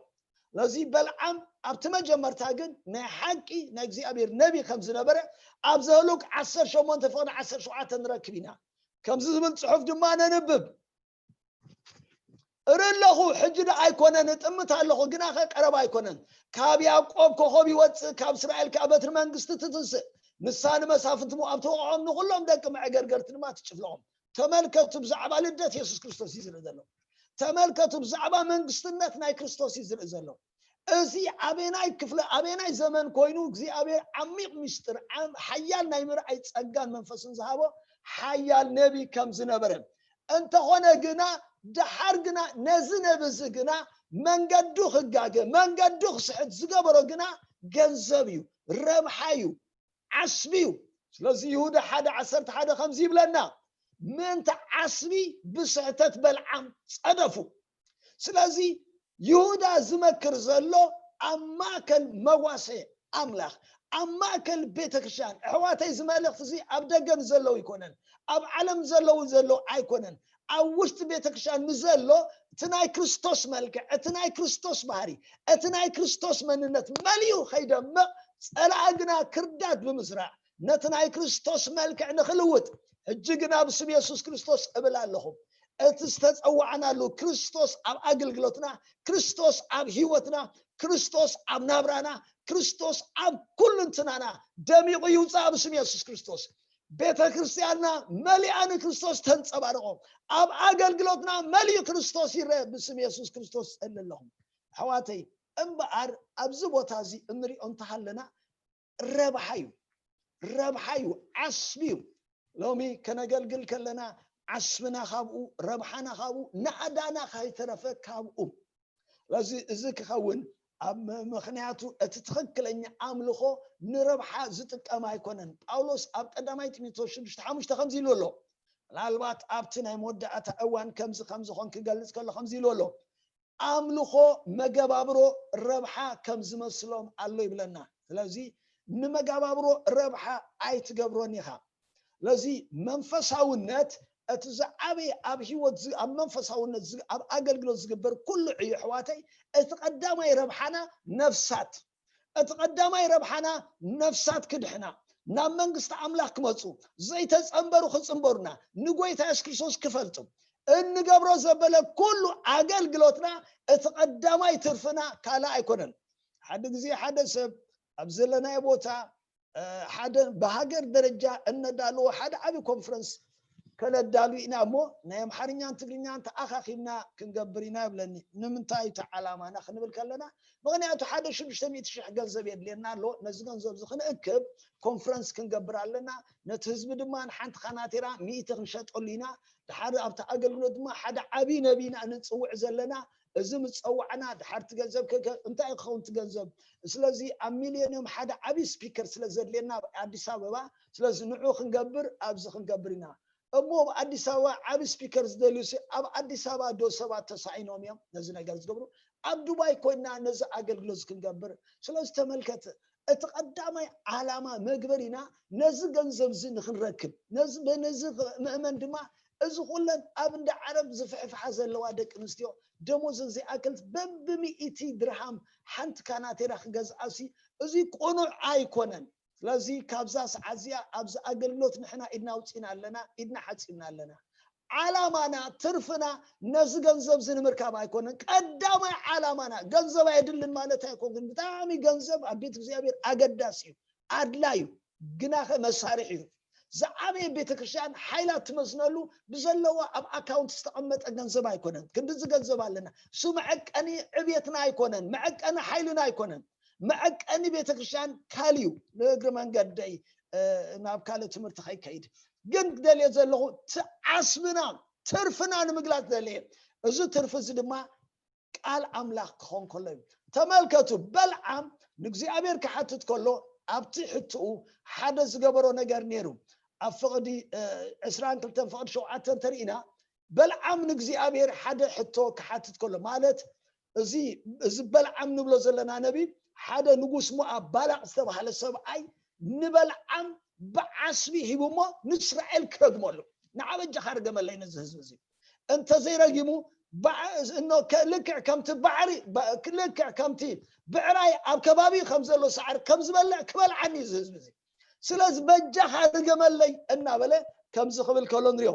ነዚ በልዓም ኣብቲ መጀመርታ ግን ናይ ሓቂ ናይ እግዚኣብሔር ነቢ ከም ዝነበረ ኣብ ዘህሉቅ ዓሰርተ ሸሞንተ ፍቕዲ ዓሰርተ ሸውዓተ ንረክብ ኢና። ከምዚ ዝብል ጽሑፍ ድማ ነንብብ። እርኢ ኣለኹ፣ ሕጂ ደኣ ኣይኮነን፣ እጥምት ኣለኹ፣ ግናኸ ቀረባ ኣይኮነን። ካብ ያዕቆብ ኮኸብ ይወጽእ፣ ካብ እስራኤል ከኣ በትሪ መንግስቲ ትትንስእ። ንሳ ንመሳፍንቲ ሞኣብ ትወቕዖም፣ ንኹሎም ደቂ መዕገርገርቲ ድማ ትጭፍልቖም። ተመልከቱ፣ ብዛዕባ ልደት የሱስ ክርስቶስ እዩ ዝርኢ ዘሎ። ተመልከቱ፣ ብዛዕባ መንግስትነት ናይ ክርስቶስ እዩ ዝርኢ ዘሎ። እዚ ኣበናይ ክፍለ ኣበናይ ዘመን ኮይኑ እግዚኣብሔር ዓሚቕ ምስጢር ሓያል ናይ ምርኣይ ጸጋን መንፈስን ዝሃቦ ሓያል ነቢ ከም ዝነበረ እንተኾነ ግና ደሓር ግና ነዚ ነቢ እዚ ግና መንገዱ ክጋገ መንገዱ ክስሕት ዝገበሮ ግና ገንዘብ እዩ፣ ረብሓ እዩ፣ ዓስቢ እዩ። ስለዚ ይሁዳ ሓደ ዓሰርተ ሓደ ከምዚ ይብለና፣ ምእንቲ ዓስቢ ብስሕተት በልዓም ጸደፉ። ስለዚ ይሁዳ ዝመክር ዘሎ ኣብ ማእከል መዋስዒ ኣምላኽ ኣብ ማእከል ቤተ ክርስቲያን ኣሕዋተይ እዚ መልእኽቲ እዚ ኣብ ደገ ንዘለዉ ኣይኮነን፣ ኣብ ዓለም ዘለዉ ዘሎ ኣይኮነን። ኣብ ውሽጢ ቤተ ክርስቲያን ንዘሎ እቲ ናይ ክርስቶስ መልክዕ እቲ ናይ ክርስቶስ ባህሪ እቲ ናይ ክርስቶስ መንነት መሊኡ ከይደምቕ ጸላኢ ግና ክርዳድ ብምዝራእ ነቲ ናይ ክርስቶስ መልክዕ ንኽልውጥ ሕጂ ግና ብስም የሱስ ክርስቶስ እብል ኣለኹ። እቲ ዝተጸዋዕናሉ ክርስቶስ ኣብ ኣገልግሎትና፣ ክርስቶስ ኣብ ህይወትና፣ ክርስቶስ ኣብ ናብራና፣ ክርስቶስ ኣብ ኩሉ እንትናና ደሚቑ ይውጻእ ብስም የሱስ ክርስቶስ። ቤተ ክርስቲያንና መሊኣ ንክርስቶስ ተንጸባርቖ። ኣብ ኣገልግሎትና መሊኡ ክርስቶስ ይረአ ብስም የሱስ ክርስቶስ ጸሊ ኣለኹም። ኣሕዋተይ እምበኣር ኣብዚ ቦታ እዚ እንሪኦ እንተሃለና ረብሓ እዩ። ረብሓ እዩ። ዓስቢ እዩ። ሎሚ ከነገልግል ከለና ዓስብና ካብኡ፣ ረብሓና ካብኡ፣ ናእዳና ከይተረፈ ካብኡ። ስለዚ እዚ ክኸውን ኣብ ምኽንያቱ እቲ ትኽክለኛ ኣምልኾ ንረብሓ ዝጥቀም ኣይኮነን። ጳውሎስ ኣብ ቀዳማይ ጢሞቴዎስ ሽዱሽተ ሓሙሽተ ከምዚ ኢሉ ኣሎ። ምናልባት ኣብቲ ናይ መወዳእታ እዋን ከምዚ ከም ዝኾን ክገልጽ ከሎ ከምዚ ኢሉ ኣሎ። ኣምልኾ መገባብሮ ረብሓ ከም ዝመስሎም ኣሎ ይብለና። ስለዚ ንመገባብሮ ረብሓ ኣይትገብሮን ኢኻ። ስለዚ መንፈሳውነት እቲ ዝዓበየ ኣብ ህይወት ዝ- ኣብ መንፈሳውነት ዝ- ኣብ ኣገልግሎት ዝግበር ኩሉ ዕዮ ኣሕዋተይ እቲ ቀዳማይ ረብሓና ነፍሳት እቲ ቀዳማይ ረብሓና ነፍሳት ክድሕና ናብ መንግስቲ ኣምላኽ ክመፁ ዘይተፀንበሩ ክፅንበሩና ንጎይታ የሱስ ክርስቶስ ክፈልጡ እንገብሮ ዘበለ ኩሉ ኣገልግሎትና እቲ ቀዳማይ ትርፍና ካልእ ኣይኮነን። ሓደ ግዜ ሓደ ሰብ ኣብ ዘለናዮ ቦታ ሓደ ብሃገር ደረጃ እነዳለዎ ሓደ ዓብዪ ኮንፈረንስ ከነዳሉ ኢና እሞ ናይ ኣምሓርኛን ትግርኛን ተኣኻኺብና ክንገብር ኢና ይብለኒ። ንምንታይ እቲ ዓላማና ክንብል ከለና፣ ምኽንያቱ ሓደ ሽዱሽተ ሚእቲ ሽሕ ገንዘብ የድልየና ኣሎ። ነዚ ገንዘብ እዚ ክንእክብ ኮንፈረንስ ክንገብር ኣለና። ነቲ ህዝቢ ድማ ንሓንቲ ካናቴራ ሚእቲ ክንሸጠሉ ኢና። ድሓር ኣብቲ ኣገልግሎት ድማ ሓደ ዓብዪ ነቢና ንፅውዕ ዘለና። እዚ ምፀዋዕና ድሓርቲ ገንዘብ እንታይ ክኸውን እቲ ገንዘብ? ስለዚ ኣብ ሚሊዮኒየም ሓደ ዓብዪ ስፒከር ስለ ዘድልየና ኣብ ኣዲስ ኣበባ፣ ስለዚ ንዑ ክንገብር ኣብዚ ክንገብር ኢና። እሞ ኣብ ኣዲስ ኣበባ ዓብዪ ስፒከር ዝደልዩ ኣብ ኣዲስ ኣበባ ዶ ሰባት ተሳኢኖም እዮም ነዚ ነገር ዝገብሩ? ኣብ ዱባይ ኮይና ነዚ ኣገልግሎት ክንገብር። ስለዚ ተመልከት፣ እቲ ቀዳማይ ዓላማ መግበሪና ነዚ ገንዘብ እዚ ንክንረክብ፣ ነዚ በነዚ ምእመን ድማ እዚ ኩለን ኣብ እንዳ ዓረብ ዝፍሕፍሓ ዘለዋ ደቂ ኣንስትዮ ደሞዘን ዘይኣክል በብሚእቲ ድርሃም ሓንቲ ካናቴራ ክገዝኣሲ፣ እዚ ቅኑዕ ኣይኮነን። ስለዚ ካብዛ ሰዓት እዚኣ ኣብዚ ኣገልግሎት ንሕና ኢድና ኣውፂና ኣለና፣ ኢድና ሓፂብና ኣለና። ዓላማና፣ ትርፍና ነዚ ገንዘብ እዚ ንምርካብ ኣይኮነን። ቀዳማይ ዓላማና፣ ገንዘብ ኣየድልን ማለት ኣይኮንኩን። ብጣዕሚ ገንዘብ ኣብ ቤት እግዚኣብሔር ኣገዳሲ እዩ፣ ኣድላይ እዩ፣ ግናኸ መሳርሒ እዩ። ዝዓበየ ቤተክርስትያን ሓይላ ትመስነሉ ብዘለዋ ኣብ ኣካውንት ዝተቐመጠ ገንዘብ ኣይኮነን። ክንድዚ ገንዘብ ኣለና፣ እሱ መዐቀኒ ዕብየትና ኣይኮነን፣ መዐቀኒ ሓይልና ኣይኮነን። መዐቀኒ ቤተክርስትያን ካልዩ። ንእግሪ መንገደይ ናብ ካልእ ትምህርቲ ከይከይድ ግን ክደልየ ዘለኹ እቲ ዓስብና፣ ትርፍና ንምግላፅ ደልየ። እዚ ትርፊ እዚ ድማ ቃል ኣምላኽ ክኾን ከሎ እዩ። ተመልከቱ፣ በልዓም ንእግዚኣብሔር ክሓትት ከሎ ኣብቲ ሕትኡ ሓደ ዝገበሮ ነገር ነይሩ። ኣብ ፍቕዲ ዕስራን ክልተን ፍቕዲ ሸውዓተ እንተርኢና፣ በልዓም ንእግዚኣብሔር ሓደ ሕቶ ክሓትት ከሎ፣ ማለት እዚ እዚ በልዓም ንብሎ ዘለና ነቢ፣ ሓደ ንጉስ ሞኣብ ባላቅ ዝተባሃለ ሰብኣይ ንበልዓም ብዓስቢ ሂቡ እሞ ንእስራኤል ክረግመሉ። ንዓ በጃኻ ርገመለይ ነዚ ህዝቢ እዚ፣ እንተዘይረጊሙ ልክዕ ከምቲ ባዕሪ ልክዕ ከምቲ ብዕራይ ኣብ ከባቢ ከም ዘሎ ሳዕሪ ከም ዝበልዕ ክበልዓኒ እዚ ህዝቢ እዚ። ስለዚ በጃኻ ርገመለይ እናበለ ከምዚ ክብል ከሎ ንሪኦ።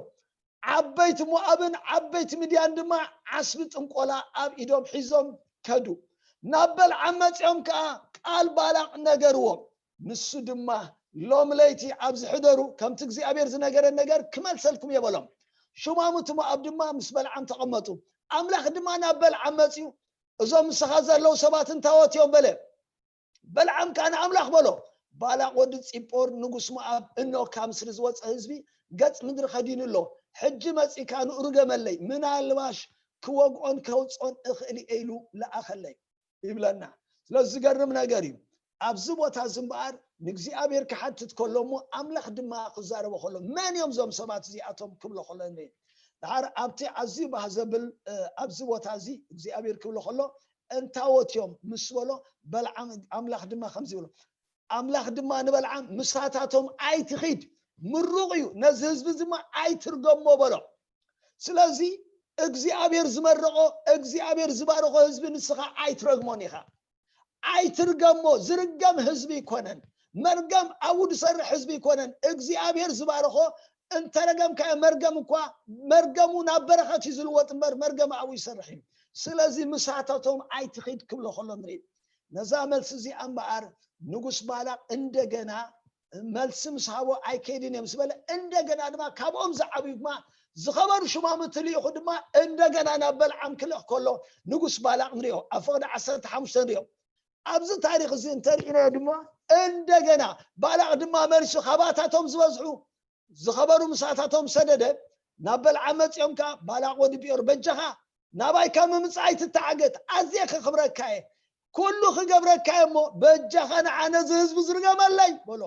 ዓበይቲ ሞኣብን ዓበይቲ ምድያን ድማ ዓስቢ ጥንቆላ ኣብ ኢዶም ሒዞም ከዱ። ናብ በልዓም መጺኦም ከኣ ቃል ባላቕ ነገርዎም። ንሱ ድማ ሎም ለይቲ ኣብዚ ሕደሩ፣ ከምቲ እግዚኣብሔር ዝነገረ ነገር ክመልሰልኩም እየ በሎም። ሹማሙቲ ሞኣብ ድማ ምስ በልዓም ተቐመጡ። ኣምላኽ ድማ ናብ በልዓም መጺኡ፣ እዞም ምሳኻ ዘለዉ ሰባት እንታዎት እዮም በለ። በልዓም ከኣ ንኣምላኽ በሎ፣ ባላቕ ወዲ ጺጶር ንጉስ ሞኣብ፣ እኖ ካብ ምስሪ ዝወጸ ህዝቢ ገጽ ምድሪ ከዲኑ ኣሎ። ሕጂ መጺእካ ንኡ ርገመለይ፣ ምናልባሽ ክወግኦን ከውጽኦን እኽእል እየ ኢሉ ለኣኸለይ ይብለና። ስለዚ ዝገርም ነገር እዩ። ኣብዚ ቦታ እዚ እምበኣር ንእግዚኣብሔር ክሓትት ከሎ እሞ ኣምላኽ ድማ ክዛረቦ ከሎ፣ መን እዮም እዞም ሰባት እዚኣቶም ክብሎ ከሎ ንርኢ። ድሓር ኣብቲ ኣዝዩ ባህ ዘብል ኣብዚ ቦታ እዚ እግዚኣብሔር ክብሎ ከሎ፣ እንታዎት እዮም ምስ በሎ፣ በልዓም ኣምላኽ ድማ ከምዚ ይብሎ። ኣምላኽ ድማ ንበልዓም ምሳታቶም ኣይትኺድ፣ ምሩቕ እዩ፣ ነዚ ህዝቢ ድማ ኣይትርገሞ በሎ። ስለዚ እግዚኣብሔር ዝመረቖ፣ እግዚኣብሔር ዝባረኾ ህዝቢ ንስኻ ኣይትረግሞን ኢኻ። ኣይትርገሞ፣ ዝርገም ህዝቢ ይኮነን። መርገም ኣብኡ ዝሰርሕ ህዝቢ ይኮነን። እግዚኣብሔር ዝባረኾ እንተረገምካዮ መርገም እኳ መርገሙ ናብ በረኸት እዩ ዝልወጥ እምበር መርገም ኣብኡ ይሰርሕ እዩ። ስለዚ ምሳታቶም ኣይትኺድ ክብሎ ከሎ ንርኢ። ነዛ መልሲ እዚኣ እምበኣር ንጉስ ባላቅ እንደገና መልሲ ምስ ሃቦ ኣይከይድን እዮም ዝበለ፣ እንደገና ድማ ካብኦም ዝዓብዩ ድማ ዝኸበሩ ሹማምቲ ልኢኹ ድማ እንደገና ናብ በልዓም ክልእኽ ከሎ ንጉስ ባላቅ ንሪኦ፣ ኣብ ፍቕዲ ዓሰርተ ሓሙሽተ ንሪኦ። ኣብዚ ታሪኽ እዚ እንተርኢናዮ ድማ እንደገና ባላቅ ድማ መሊሱ ካባታቶም ዝበዝሑ ዝኸበሩ ምሳታቶም ሰደደ። ናብ በልዓም መጺኦም ከኣ ባላቅ ወዲ ቢኦር በጃኻ ናባይ ካብ ምምጻእ ኣይትተዓገት፣ ኣዝየ ክኽብረካ እየ፣ ኩሉ ክገብረካ እየ፣ እሞ በጃኻ ንዓ ነዚ ህዝቢ ዝርገመለይ በሎ።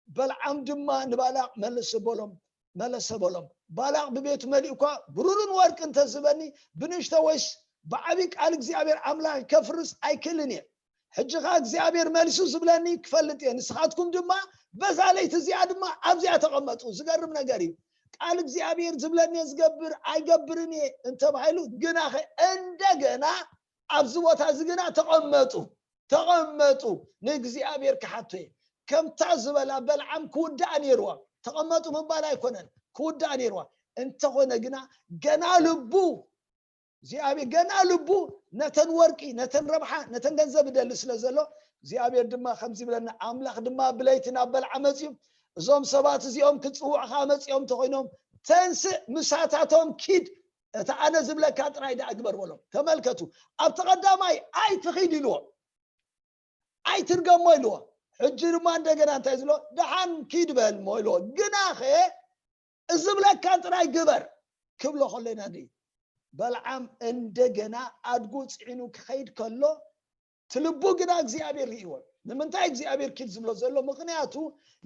በልዓም ድማ ንባላቅ መልስ በሎም መለሰ በሎም፣ ባላቅ ብቤቱ መሊኡ እኳ ብሩርን ወርቂ እንተዝበኒ ብንእሽቶ ወይስ ብዓቢ ቃል እግዚኣብሔር ኣምላኽ ከፍርስ ኣይክእልን እየ። ሕጂ ኸኣ እግዚኣብሔር መሊሱ ዝብለኒ ክፈልጥ እየ። ንስኻትኩም ድማ በዛ ለይቲ እዚኣ ድማ ኣብዚኣ ተቐመጡ። ዝገርም ነገር እዩ። ቃል እግዚኣብሔር ዝብለኒ እየ ዝገብር ኣይገብርን እየ እንተባሂሉ፣ ግናኸ እንደገና ኣብዚ ቦታ እዚ ግና ተቐመጡ፣ ተቐመጡ፣ ንእግዚኣብሔር ክሓቶ እየ። ከምታ ዝበላ በልዓም ክውዳእ ነይርዋ። ተቐመጡ ምባል ኣይኮነን፣ ክውዳእ ነይርዋ። እንተኾነ ግና ገና ልቡ እግዚኣብሔር ገና ልቡ ነተን ወርቂ፣ ነተን ረብሓ፣ ነተን ገንዘብ ይደሊ ስለ ዘሎ፣ እግዚኣብሔር ድማ ከምዚ ይብለና፣ ኣምላኽ ድማ ብለይቲ ናብ በልዓም መጺኡ፣ እዞም ሰባት እዚኦም ክጽውዕኻ መጺኦም እንተኾይኖም፣ ተንስእ ምሳታቶም ኪድ፣ እቲ ኣነ ዝብለካ ጥራይ ደኣ ግበር በሎም። ተመልከቱ፣ ኣብቲ ቀዳማይ ኣይትኺድ ኢልዎ፣ ኣይትርገሞ ኢልዎ። ሕጂ ድማ እንደገና እንታይ ዝብሎ? ደሓን ኪድ በል እሞ ኢልዎ። ግናኸ ዝብለካ ጥራይ ግበር ክብሎ ከሎ ኢና ንርኢ። በልዓም እንደገና ኣድጉ ጽዒኑ ክኸይድ ከሎ፣ እቲ ልቡ ግና እግዚኣብሔር ርእይዎ። ንምንታይ እግዚኣብሔር ኪድ ዝብሎ ዘሎ? ምኽንያቱ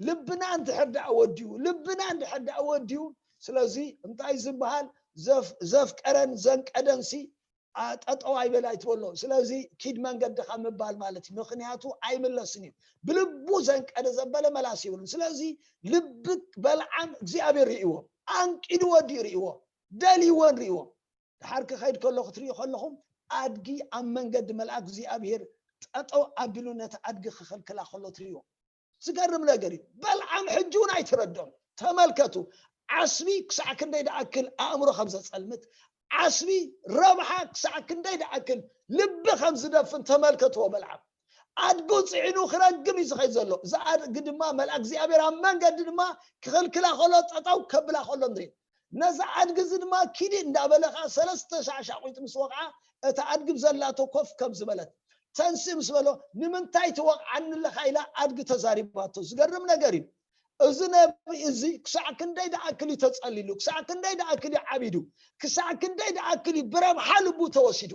ልብና እንድሕር ደኣ ወዲዩ፣ ልብና እንድሕር ደኣ ወዲዩ፣ ስለዚ እንታይ ዝበሃል? ዘፍ-፣ ዘፍቀረን ዘንቀደንሲ፣ ኣ፣ ጠጠው ኣይበል ኣይትበሎ። ስለዚ ኪድ መንገድኻ ምባል ማለት እዩ። ምኽንያቱ ኣይምለስን እዩ። ብልቡ ዘንቀደ ዘበለ መላስ ይብሉን። ስለዚ ልቢ በልዓም እግዚኣብሔር ርእይዎ፣ ኣንቂድዎ ድዩ ርእይዎ፣ ደልይዎን ርእይዎ። ድሓር ክኸይድ ከሎ ክትርእዩ ከለኹም፣ ኣድጊ ኣብ መንገዲ፣ መልኣክ እግዚኣብሔር ጠጠው ኣቢሉ ነቲ ኣድጊ ክኽልክላ ከሎ ትርእይዎ። ዝገርም ነገር እዩ። በልዓም ሕጂ እውን ኣይተረድኦም። ተመልከቱ፣ ዓስቢ ክሳዕ ክንደይ ደኣክል ኣእምሮ ከም ዘጸልምት፣ ዓስቢ ረብሓ ክሳዕ ክንደይ ደኣክል ልቢ ከም ዝደፍን ተመልከትዎ። በልዓም ኣድጉ ጽዒኑ ክረግም እዩ ዝኸይድ ዘሎ። እዚ ኣድጊ ድማ መልኣክ እግዚኣብሔር ኣብ መንገዲ ድማ ክኽልክላ ከሎ፣ ጠጠው ከብላ ከሎ ንርኢ። ነዚ ኣድጊ እዚ ድማ ኪዲ እንዳበለ ኸዓ ሰለስተ ሻዕ ሻቑጡ ምስ ወቕዓ፣ እታ ኣድጊ ብዘላቶ ኮፍ ከም ዝበለት፣ ተንስእ ምስ በሎ፣ "ንምንታይ ትወቕዓኒ ኣለኻ?" ኢላ ኣድጊ ተዛሪባቶ። ዝገርም ነገር እዩ። እዚ ነብይ እዚ ክሳዕ ክንደይ ደኣክል እዩ ተጸሊሉ፣ ክሳዕ ክንደይ ደኣክል እዩ ዓቢዱ፣ ክሳዕ ክንደይ ደኣክል እዩ ብረብሓ ልቡ ተወሲዱ።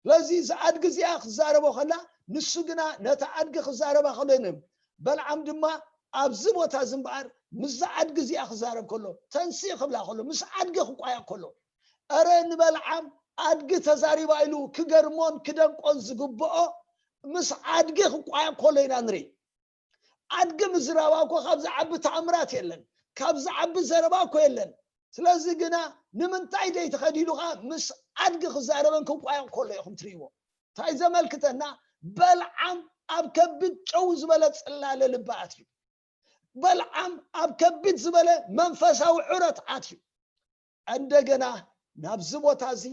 ስለዚ እዚ ኣድጊ እዚኣ ክዛረቦ ከላ፣ ንሱ ግና ነታ ኣድጊ ክዛረባ ከሎ የለን። በልዓም ድማ ኣብዚ ቦታ እዚ እምበኣር ምስዛ ኣድጊ እዚኣ ክዛረብ ከሎ፣ ተንስእ ክብላ ከሎ፣ ምስ ኣድጊ ክቋየቕ ከሎ፣ እረ ንበልዓም ኣድጊ ተዛሪባ ኢሉ ክገርሞን ክደንቆን ዝግብኦ ምስ ኣድጊ ክቋየቕ ከሎ ኢና ንርኢ። ኣድጊ ምዝራባ እኮ ካብ ዝዓቢ ተኣምራት የለን፣ ካብ ዝዓቢ ዘረባ እኮ የለን። ስለዚ ግና ንምንታይ ደይ ትኸድ ኢሉ ኸዓ ምስ ኣድጊ ክዛረበን ክቋየቕ ከሎ ኢኹም ትርእይዎ። እንታይ ዘመልክተና? በልዓም ኣብ ከቢድ ጨው ዝበለ ጽላለ ልቢ ኣትዩ። በልዓም ኣብ ከቢድ ዝበለ መንፈሳዊ ዑረት ኣትዩ። እንደገና ናብዚ ቦታ እዚ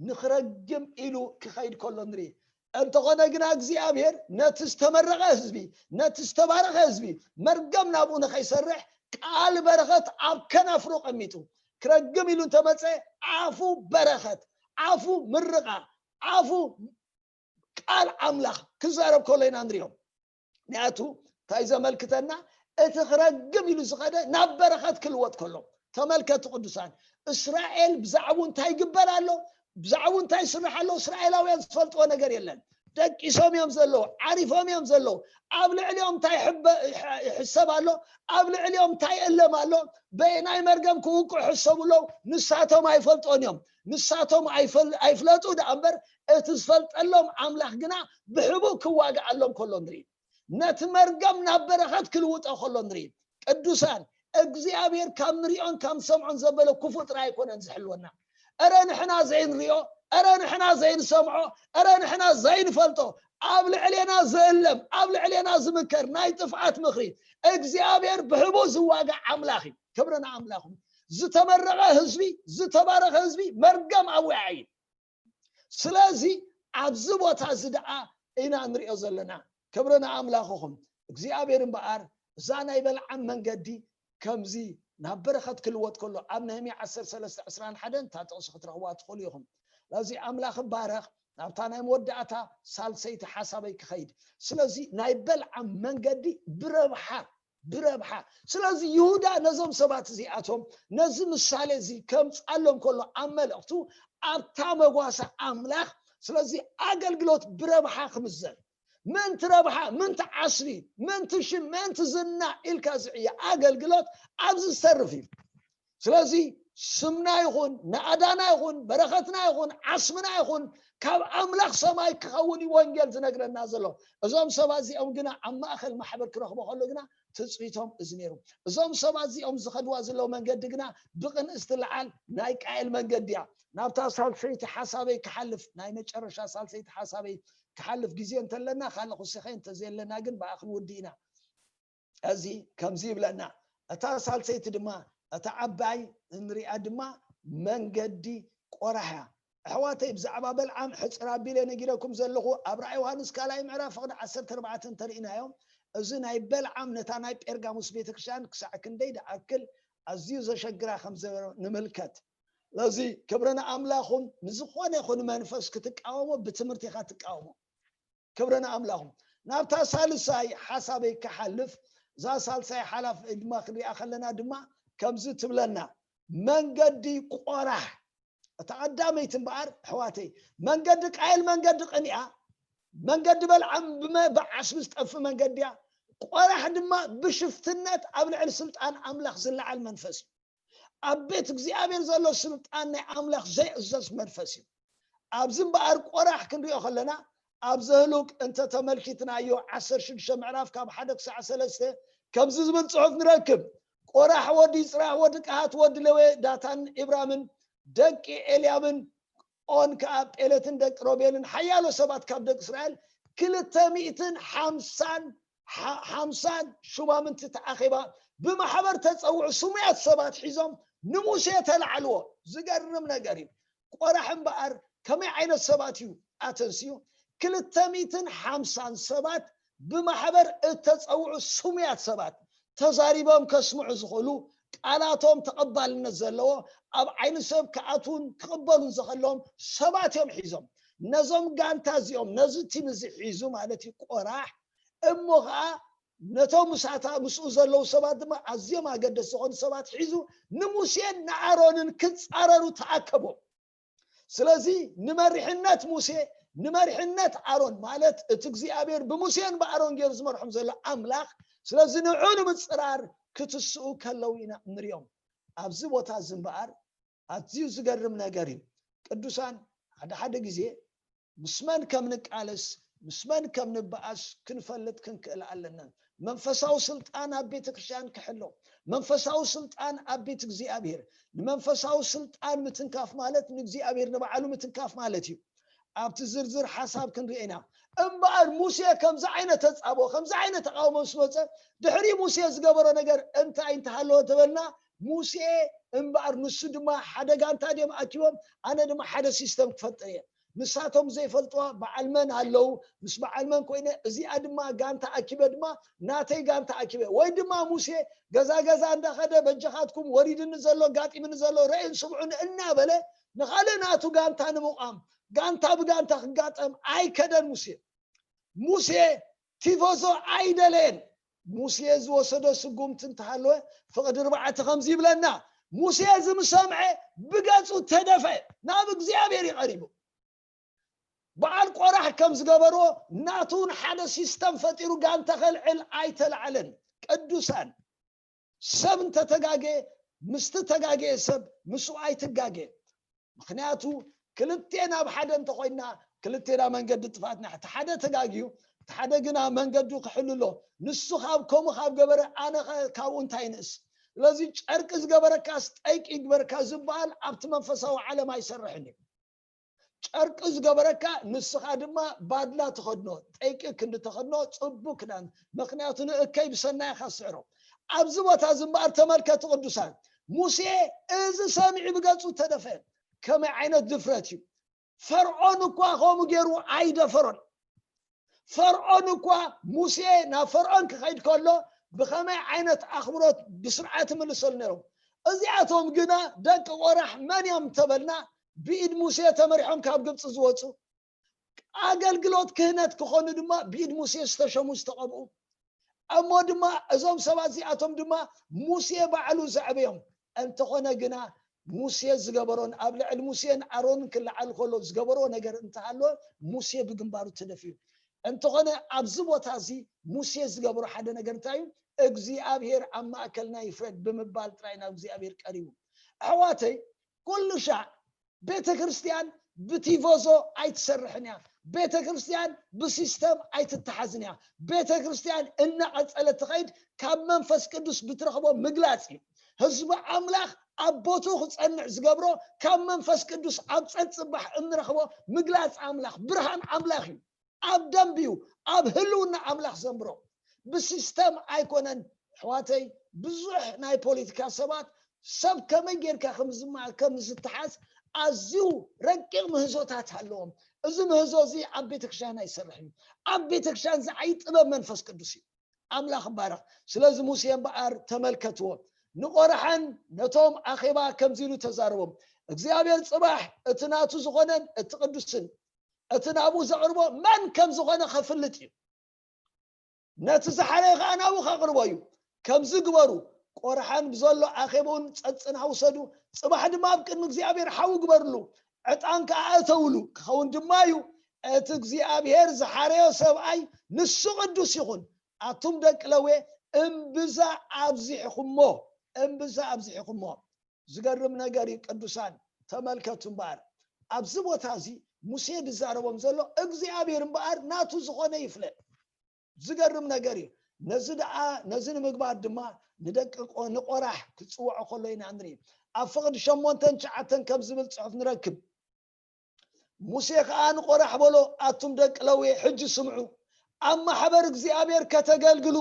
ንኽረግም ኢሉ ክኸይድ ከሎ ንርኢ። እንተኾነ ግና እግዚኣብሔር ነቲ ዝተመረቐ ህዝቢ፣ ነቲ ዝተባረኸ ህዝቢ መርገም ናብኡ ንኸይሰርሕ ቃል በረኸት ኣብ ከናፍሩ ቀሚጡ። ክረግም ኢሉ እንተመጸ ኣፉ በረኸት፣ ኣፉ ምርቓ፣ ኣፉ ቃል ኣምላኽ ክዛረብ ከሎ ኢና ንሪኦ። ምክንያቱ እንታይ ዘመልክተና? እቲ ክረግም ኢሉ ዝኸደ ናብ በረኸት ክልወጥ ከሎ። ተመልከቱ ቅዱሳን፣ እስራኤል ብዛዕቡ እንታይ ይግበር ኣሎ? ብዛዕቡ እንታይ ይስራሕ ኣሎ? እስራኤላውያን ዝፈልጥዎ ነገር የለን። ደቂሶም እዮም ዘለዉ፣ ዓሪፎም እዮም ዘለዉ። ኣብ ልዕሊኦም እንታይ ይሕበ-፣ ይሕ-፣ ይሕሰብ ኣሎ? ኣብ ልዕሊኦም እንታይ እለም ኣሎ? በየናይ መርገም ክውቅዑ ይሕሰቡ ኣለዉ? ንሳቶም ኣይፈልጦን እዮም። ንሳቶም ኣይፈል-፣ ኣይፍለጡ ደኣ እምበር፣ እቲ ዝፈልጠሎም ኣምላኽ ግና ብሕቡእ ክዋግኣሎም ከሎ ንርኢ። ነቲ መርገም ናብ በረኸት ክልውጦ ከሎ ንርኢ። ቅዱሳን፣ እግዚኣብሔር ካብ ንሪኦን ካብ ንሰምዖን ዘበለ ክፉእ ጥራይ ኣይኮነን ዝሕልወና። እረ ንሕና ዘይንሪኦ፣ እረ ንሕና ዘይንሰምዖ፣ እረ ንሕና ዘይንፈልጦ፣ ኣብ ልዕሌና ዝእለም፣ ኣብ ልዕሌና ዝምከር ናይ ጥፍኣት ምኽሪ እግዚኣብሔር ብሕቡእ ዝዋጋእ ኣምላኽ እዩ። ክብሪ ንኣምላኹም። ዝተመረቐ ህዝቢ፣ ዝተባረኸ ህዝቢ መርገም ኣብ ወዓኢ እዩ። ስለዚ ኣብዚ ቦታ እዚ ደኣ ኢና ንሪኦ ዘለና። ክብሪ ንኣምላኽኹም። እግዚኣብሔር እምበኣር እዛ ናይ በልዓም መንገዲ ከምዚ ናብ በረኸት ክልወጥ ከሎ ኣብ ነህምያ ዓሰርተ ሰለስተ ዕስራን ሓደን እታ ጥቕሲ ክትረኽቡዋ ትኽእሉ ኢኹም። ስለዚ ኣምላኽ ይባረኽ። ናብታ ናይ መወዳእታ ሳልሰይቲ ሓሳበይ ክኸይድ። ስለዚ ናይ በልዓም መንገዲ ብረብሓ፣ ብረብሓ። ስለዚ ይሁዳ ነዞም ሰባት እዚኣቶም ነዚ ምሳሌ እዚ ከምጻሎም ከሎ ኣብ መልእኽቱ ኣብታ መጓሰ ኣምላኽ፣ ስለዚ ኣገልግሎት ብረብሓ ክምዘን፣ ምእንቲ ረብሓ፣ ምእንቲ ዓስቢ፣ ምእንቲ ሽም፣ ምእንቲ ዝና ኢልካ ዝዕየ ኣገልግሎት ኣብዚ ዝተርፍ እዩ። ስለዚ ስምና ይኹን፣ ናእዳና ይኹን፣ በረኸትና ይኹን፣ ዓስምና ይኹን፣ ካብ ኣምላኽ ሰማይ ክኸውን እዩ ወንጌል ዝነግረና ዘሎ። እዞም ሰባት እዚኦም ግና ኣብ ማእከል ማሕበር ክረኽቦ ከሎ ግና ትጽቢቶም እዚ ነይሩ። እዞም ሰባት እዚኦም ዝኸድዋ ዘለዉ መንገዲ ግና ብቕንእስቲ ለዓል ናይ ቃየል መንገዲ እያ። ናብታ ሳልሰይቲ ሓሳበይ ክሓልፍ፣ ናይ መጨረሻ ሳልሰይቲ ሓሳበይ ክሓልፍ ግዜ እንተለና፣ ካልእ ክውስኸ እንተዘየለና ግን ብኣ ክንውዲ ኢና። እዚ ከምዚ ይብለና፣ እታ ሳልሰይቲ ድማ፣ እታ ዓባይ እንሪኣ ድማ መንገዲ ቆራሕ እያ። ኣሕዋተይ፣ ብዛዕባ በልዓም ሕጽር ኣቢለ ነጊረኩም ዘለኹ፣ ኣብ ራእይ ዮሃንስ ካልኣይ ምዕራፍ ፍቕዲ ዓሰርተ ኣርባዕተ እንተርኢናዮ፣ እዚ ናይ በልዓም ነታ ናይ ጴርጋሙስ ቤተክርስትያን ክሳዕ ክንደይ ደኣክል ኣዝዩ ዘሸግራ ከም ዝነበረ ንምልከት። ስለዚ ክብሪ ንኣምላኹም። ንዝኾነ ይኹን መንፈስ ክትቃወሞ ብትምህርቲ ኢኻ ትቃወሞ። ክብሪ ንኣምላኹም። ናብታ ሳልሳይ ሓሳበይ ክሓልፍ፣ እዛ ሳልሳይ ሓላፍ ድማ ክንሪኣ ከለና ድማ ከምዚ ትብለና፣ መንገዲ ቆራሕ። እታ ቀዳመይቲ እምበኣር ኣሕዋተይ፣ መንገዲ ቃየል መንገዲ ቅንያ፣ መንገዲ በልዓም ብመ- ብዓስቢ ዝጠፍእ መንገዲ እያ። ቆራሕ ድማ ብሽፍትነት ኣብ ልዕሊ ስልጣን ኣምላኽ ዝለዓል መንፈስ እዩ። ኣብ ቤት እግዚኣብሔር ዘሎ ስልጣን ናይ ኣምላኽ ዘይእዘዝ መንፈስ እዩ። ኣብዚ እምበኣር ቆራሕ ክንሪኦ ከለና ኣብ ዘህሉቅ እንተ ተመልኪትናዮ ዓሰርተ ሽዱሽተ ምዕራፍ ካብ ሓደ ክሳዕ ሰለስተ ከምዚ ዝብል ጽሑፍ ንረክብ። ቆራሕ ወዲ ይጽራህ ወዲ ቀሃት ወዲ ሌዊ ዳታን ኢብራምን ደቂ ኤልያብን ኦን ከኣ ጴለትን ደቂ ሮቤልን ሓያሎ ሰባት ካብ ደቂ እስራኤል ክልተ ሚእትን ሓምሳን ሓምሳን ሹማምንቲ ተኣኺባ ብማሕበር ተጸውዑ ስሙያት ሰባት ሒዞም ንሙሴ ተላዕልዎ። ዝገርም ነገር እዩ። ቆራሕ እምበኣር ከመይ ዓይነት ሰባት እዩ ኣተንስዩ? ክልተ ሚእትን ሓምሳን ሰባት ብማሕበር እተጸውዑ ስሙያት ሰባት ተዛሪቦም ከስምዑ ዝኽእሉ ቃላቶም ተቐባልነት ዘለዎ ኣብ ዓይኒ ሰብ ክኣትውን ክቕበሉን ዘኸሎም ሰባት እዮም ሒዞም። ነዞም ጋንታ እዚኦም ነዚ ቲም እዚ ሒዙ ማለት እዩ ቆራሕ እሞ ኸዓ ነቶም ምሳታ ምስኡ ዘለዉ ሰባት ድማ ኣዝዮም ኣገደስ ዝኾኑ ሰባት ሒዙ ንሙሴን ንኣሮንን ክጻረሩ ተኣከቦም። ስለዚ ንመሪሕነት ሙሴ ንመሪሕነት ኣሮን ማለት እቲ እግዚኣብሔር ብሙሴን ብኣሮን ገይሩ ዝመርሖም ዘሎ ኣምላኽ ስለዚ ንዑ ንምፅራር ክትስኡ ከለዉ ኢና ንሪኦም። ኣብዚ ቦታ እዚ እምበኣር ኣዝዩ ዝገርም ነገር እዩ። ቅዱሳን ሓደ ሓደ ግዜ ምስ መን ከም ንቃለስ ምስ መን ከም ንበኣስ ክንፈልጥ ክንክእል ኣለና። መንፈሳዊ ስልጣን ኣብ ቤተ ክርስቲያን ክሕሎ፣ መንፈሳዊ ስልጣን ኣብ ቤት እግዚኣብሔር። ንመንፈሳዊ ስልጣን ምትንካፍ ማለት ንእግዚኣብሔር ንባዕሉ ምትንካፍ ማለት እዩ። ኣብቲ ዝርዝር ሓሳብ ክንርኢ ኢና። እምበኣር ሙሴ ከምዚ ዓይነት ተጻብኦ ከምዚ ዓይነት ተቃውሞ ምስ መጸ ድሕሪ ሙሴ ዝገበሮ ነገር እንታይ እንተሃለወ ተበልና ሙሴ እምበኣር ንሱ ድማ ሓደ ጋንታ ድዮም ኣኪቦም ኣነ ድማ ሓደ ሲስተም ክፈጥር እየ። ንሳቶም ዘይፈልጥዋ በዓል መን ኣለዉ ምስ በዓል መን ኮይነ እዚኣ ድማ ጋንታ ኣኪበ ድማ ናተይ ጋንታ ኣኪበ ወይ ድማ ሙሴ ገዛ ገዛ እንዳኸደ በጃኻትኩም ወሪድኒ ዘሎ ጋጢምኒ ዘሎ ረእን ስምዑን እናበለ ንኻልእ ናቱ ጋንታ ንምቋም ጋንታ ብጋንታ ክጋጠም ኣይከደን ሙሴ። ሙሴ ቲፎዞ ኣይደለየን። ሙሴ ዝወሰዶ ስጉምቲ እንተሃለወ ፍቕዲ ርባዕተ ከምዚ ይብለና፣ ሙሴ እዚ ምስ ሰምዐ ብገጹ ተደፍአ፣ ናብ እግዚኣብሔር እዩ ቀሪቡ። በዓል ቆራሕ ከም ዝገበርዎ ናቱ እውን ሓደ ሲስተም ፈጢሩ ጋንታ ከልዕል ኣይተላዕለን። ቅዱሳን ሰብ እንተተጋገየ ምስቲ ተጋገየ ሰብ ምስኡ ኣይትጋገ። ምክንያቱ ክልቴና ኣብ ሓደ እንተኮይና ክልቴና መንገዲ ጥፋትና እቲ ሓደ ተጋግዩ እቲ ሓደ ግና መንገዱ ክሕልሎ ንሱ ካብ ከምኡ ካብ ገበረ ኣነ ኸ ካብኡ እንታይ ንእስ። ስለዚ ጨርቂ ዝገበረካስ ጠይቂ ይግበርካ ዝበሃል ኣብቲ መንፈሳዊ ዓለም ኣይሰርሕን እዩ። ጨርቂ ዝገበረካ ንስኻ ድማ ባድላ ተኸድኖ ጠይቂ ክንዲ ተኸድኖ ፅቡቅ ክዳን ምክንያቱ ንእከይ ብሰናይ ኢኻ ስዕሮ። ኣብዚ ቦታ እዚ እምበኣር ተመልከቱ ቅዱሳን ሙሴ እዚ ሰሚዑ ብገፁ ተደፈ። ከመይ ዓይነት ድፍረት እዩ። ፈርዖን እኳ ከምኡ ገይሩ ኣይደፈሮን። ፈርዖን እኳ ሙሴ ናብ ፈርዖን ክኸይድ ከሎ ብኸመይ ዓይነት ኣኽብሮት ብስርዓት ይምልሰሉ ነይሮም። እዚኣቶም ግና ደቂ ቆራሕ መን እዮም እንተበልና ብኢድ ሙሴ ተመሪሖም ካብ ግብፂ ዝወፁ ኣገልግሎት ክህነት ክኾኑ ድማ ብኢድ ሙሴ ዝተሸሙ ዝተቐብኡ እሞ ድማ እዞም ሰባት እዚኣቶም ድማ ሙሴ ባዕሉ ዘዕበዮም። እንተኾነ ግና ሙሴ ዝገበሮን ኣብ ልዕሊ ሙሴን ኣሮንን ክለዓል ከሎ ዝገበሮ ነገር እንተሃለወ ሙሴ ብግንባሩ ተደፊኡ። እንተኾነ ኣብዚ ቦታ እዚ ሙሴ ዝገበሮ ሓደ ነገር እንታይ እዩ? እግዚኣብሔር ኣብ ማእከልና ይፍረድ ብምባል ጥራይ ናብ እግዚኣብሔር ቀሪቡ። ኣሕዋተይ ኩሉ ሻዕ ቤተ ክርስቲያን ብቲፎዞ ኣይትሰርሕን እያ። ቤተ ክርስቲያን ብሲስተም ኣይትተሓዝን እያ። ቤተ ክርስቲያን እናቐጸለት ትኸይድ ካብ መንፈስ ቅዱስ ብትረኽቦ ምግላጽ እዩ። ህዝቢ ኣምላኽ ኣብ ቦትኡ ክጸንዕ ዝገብሮ ካብ መንፈስ ቅዱስ ኣብ ጸጽባሕ እንረኽቦ ምግላጽ ኣምላኽ ብርሃን ኣምላኽ እዩ። ኣብ ደንብ እዩ ኣብ ህልውና ኣምላኽ ዘንብሮ። ብሲስተም ኣይኮነን ኣሕዋተይ። ብዙሕ ናይ ፖለቲካ ሰባት ሰብ ከመይ ጌርካ ከም ዝማ- ከም ዝተሓዝ ኣዝዩ ረቂቕ ምህዞታት ኣለዎም። እዚ ምህዞ እዚ ኣብ ቤተክርስትያን ኣይሰርሕን እዩ። ኣብ ቤተክርስትያን ዝዓይ ጥበብ መንፈስ ቅዱስ እዩ። ኣምላኽ ይባረኽ። ስለዚ ሙሴ እምበኣር ተመልከትዎ። ንቆርሓን ነቶም ኣኼባ ከምዚ ኢሉ ተዛረቦም። እግዚኣብሔር ጽባሕ እቲ ናቱ ዝኾነን እቲ ቅዱስን እቲ ናብኡ ዘቕርቦ መን ከም ዝኾነ ከፍልጥ እዩ። ነቲ ዝሓረየ ኸዓ ናብኡ ከቕርቦ እዩ። ከምዚ ግበሩ። ቆርሓን ብዘሎ ኣኼብኡን ጸጽና ውሰዱ። ጽባሕ ድማ ኣብ ቅድሚ እግዚኣብሔር ሓዊ ግበርሉ። ዕጣን ከኣ እተውሉ። ክኸውን ድማ እዩ። እቲ እግዚኣብሔር ዝሓረዮ ሰብኣይ ንሱ ቅዱስ ይኹን። ኣቱም ደቂ ለዌ እምብዛ ኣብዚሕኹሞ፣ እምብዛ ኣብዚሕኹሞ። ዝገርም ነገር እዩ ቅዱሳን። ተመልከቱ እምበኣር ኣብዚ ቦታ እዚ ሙሴ ዝዛረቦም ዘሎ እግዚኣብሔር እምበኣር ናቱ ዝኾነ ይፍለጥ። ዝገርም ነገር እዩ። ነዚ ደኣ ነዚ ንምግባር ድማ ንደቂ ቆ- ንቆራሕ ክጽውዖ ከሎ ኢና ንርኢ። ኣብ ፍቕዲ ሸሞንተን ትሽዓተን ከም ዝብል ጽሑፍ ንረክብ። ሙሴ ከኣ ንቆራሕ በሎ፣ ኣቱም ደቂ ለዌ ሕጂ ስምዑ፣ ኣብ ማሕበር እግዚኣብሔር ከተገልግሉ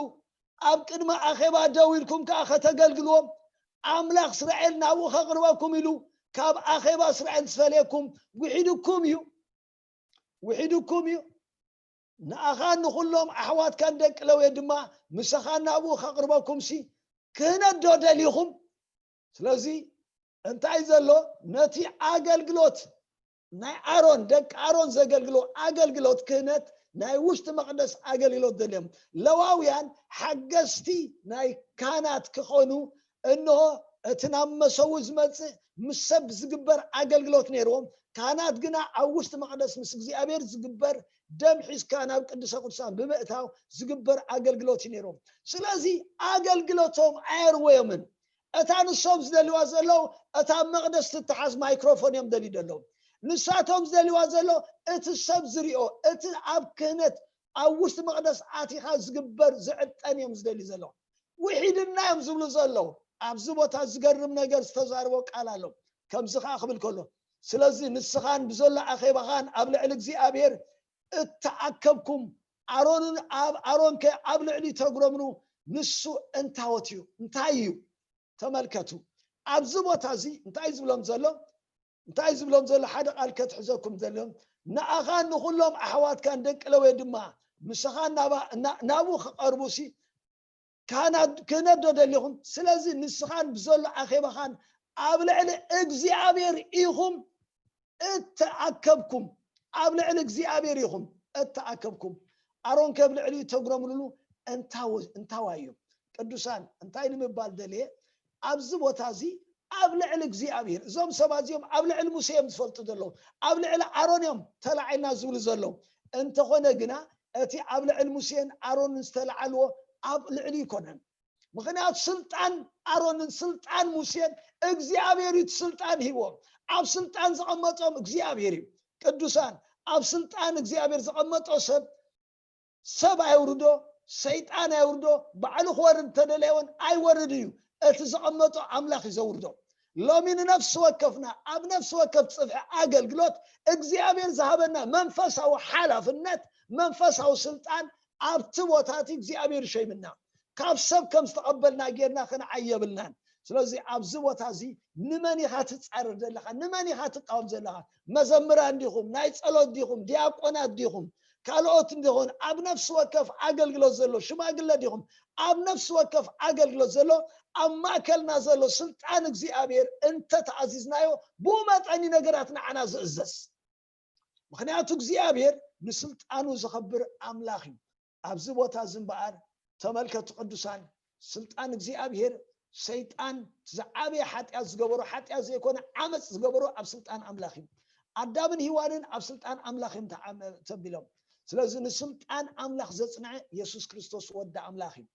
ኣብ ቅድሚ ኣኼባ ደው ኢልኩም ከኣ ከተገልግልዎም ኣምላኽ እስራኤል ናብኡ ከቕርበኩም ኢሉ ካብ ኣኼባ እስራኤል ዝፈለየኩም ውሒድኩም እዩ። ውሒድኩም እዩ። ንኣኻን ንኹሎም ኣሕዋትካን ደቂ ለዌ ድማ ምሳኻ ናብኡ ከቕርበኩም ሲ ክህነት ዶ ደሊኹም? ስለዚ እንታይ ዘሎ ነቲ ኣገልግሎት ናይ ኣሮን ደቂ ኣሮን ዘገልግሎ ኣገልግሎት ክህነት ናይ ውሽጢ መቕደስ ኣገልግሎት ደልዮም ለዋውያን ሓገዝቲ ናይ ካህናት ክኾኑ እንሆ እቲ ናብ መሰዊ ዝመጽእ ምስ ሰብ ዝግበር ኣገልግሎት ነይርዎም። ካህናት ግና ኣብ ውሽጢ መቕደስ ምስ እግዚኣብሔር ዝግበር ደም ሒዝካ ናብ ቅዱሰ ቅዱሳን ብምእታው ዝግበር ኣገልግሎት እዩ ነይርዎም። ስለዚ ኣገልግሎቶም ኣየርወዮምን። እታ ንሶም ዝደልዋ ዘለዉ እታ መቕደስ ትተሓዝ ማይክሮፎን እዮም ደልዩ ዘለዉ። ንሳቶም ዝደልዋ ዘሎ እቲ ሰብ ዝሪኦ እቲ ኣብ ክህነት ኣብ ውሽጢ መቕደስ ኣቲኻ ዝግበር ዝዕጠን እዮም ዝደልዩ ዘለዉ። ውሒድና እዮም ዝብሉ ዘለዉ። ኣብዚ ቦታ ዝገርም ነገር ዝተዛርቦ ቃል ኣሎ። ከምዚ ከዓ ክብል ከሎ ስለዚ ንስኻን ብዘሎ ኣኼባኻን ኣብ ልዕሊ እግዚኣብሔር እተኣከብኩም ኣሮንን ኣብ ኣሮን ከ ኣብ ልዕሊ ተግረምኑ ንሱ እንታወት እዩ እንታይ እዩ? ተመልከቱ ኣብዚ ቦታ እዚ እንታይ ዝብሎም ዘሎ እንታይ ዝብሎም ዘሎ ሓደ ቃል ከትሕዘኩም ዘሎም ንኣኻን ንኩሎም ኣሕዋትካን ደቂ ለወ ድማ ምሳኻ ናብኡ ክቐርቡ ሲ ክህነት ዶ ደሊኹም? ስለዚ ንስኻን ብዘሎ ኣኼባኻን ኣብ ልዕሊ እግዚኣብሔር ኢኹም እተኣከብኩም፣ ኣብ ልዕሊ እግዚኣብሔር ኢኹም እተኣከብኩም። ኣሮን ከብ ልዕሊኡ ተጉረምርሉ እንታወ- እንታዋይ እዩ። ቅዱሳን እንታይ ንምባል ደልየ ኣብዚ ቦታ እዚ ኣብ ልዕሊ እግዚኣብሔር እዞም ሰባት እዚኦም ኣብ ልዕሊ ሙሴ እዮም ዝፈልጡ ዘለዉ ኣብ ልዕሊ ኣሮን እዮም ተላዒልና ዝብሉ ዘለዉ እንተኾነ ግና እቲ ኣብ ልዕሊ ሙሴን ኣሮንን ዝተለዓልዎ ኣብ ልዕሊ ይኮነን ምኽንያቱ ስልጣን ኣሮንን ስልጣን ሙሴን እግዚኣብሔር እዩ ስልጣን ሂዎም ኣብ ስልጣን ዘቐመጦም እግዚኣብሔር እዩ ቅዱሳን ኣብ ስልጣን እግዚኣብሔር ዘቐመጦ ሰብ ሰብ ኣይውርዶ ሰይጣን ኣይውርዶ ባዕሉ ክወርድ ተደለየውን ኣይወርድ እዩ እቲ ዘቐመጦ ኣምላኽ እዩ ዘውርዶ ሎሚ ንነፍሲ ወከፍና ኣብ ነፍሲ ወከፍ ፅፍሒ ኣገልግሎት እግዚኣብሔር ዝሃበና መንፈሳዊ ሓላፍነት መንፈሳዊ ስልጣን ኣብቲ ቦታ እቲ እግዚኣብሔር ይሸይምና ካብ ሰብ ከም ዝተቐበልና ጌርና ክንዓይ የብልናን ስለዚ ኣብዚ ቦታ እዚ ንመን ኢኻ ትፃረር ዘለኻ ንመን ኢኻ ትቃወም ዘለኻ መዘምራን ዲኹም ናይ ፀሎት ዲኹም ዲያቆናት ዲኹም ካልኦት እንዲኾን ኣብ ነፍሲ ወከፍ ኣገልግሎት ዘሎ ሽማግለ ዲኹም ኣብ ነፍሲ ወከፍ ኣገልግሎት ዘሎ ኣብ ማእከልና ዘሎ ስልጣን እግዚኣብሔር እንተተኣዚዝናዮ ብኡ መጠን ነገራት ንዓና ዝእዘዝ ምኽንያቱ እግዚኣብሔር ንስልጣኑ ዘኸብር ኣምላኽ እዩ ኣብዚ ቦታ እዚ እምበኣር ተመልከቱ ቅዱሳን ስልጣን እግዚኣብሔር ሰይጣን ዝዓበየ ሓጢኣት ዝገበሮ ሓጢኣት ዘይኮነ ዓመፅ ዝገበሮ ኣብ ስልጣን ኣምላኽ እዩ ኣዳምን ሂዋንን ኣብ ስልጣን ኣምላኽ እዮም ተቢሎም ስለዚ ንስልጣን ኣምላኽ ዘፅንዐ የሱስ ክርስቶስ ወዲ ኣምላኽ እዩ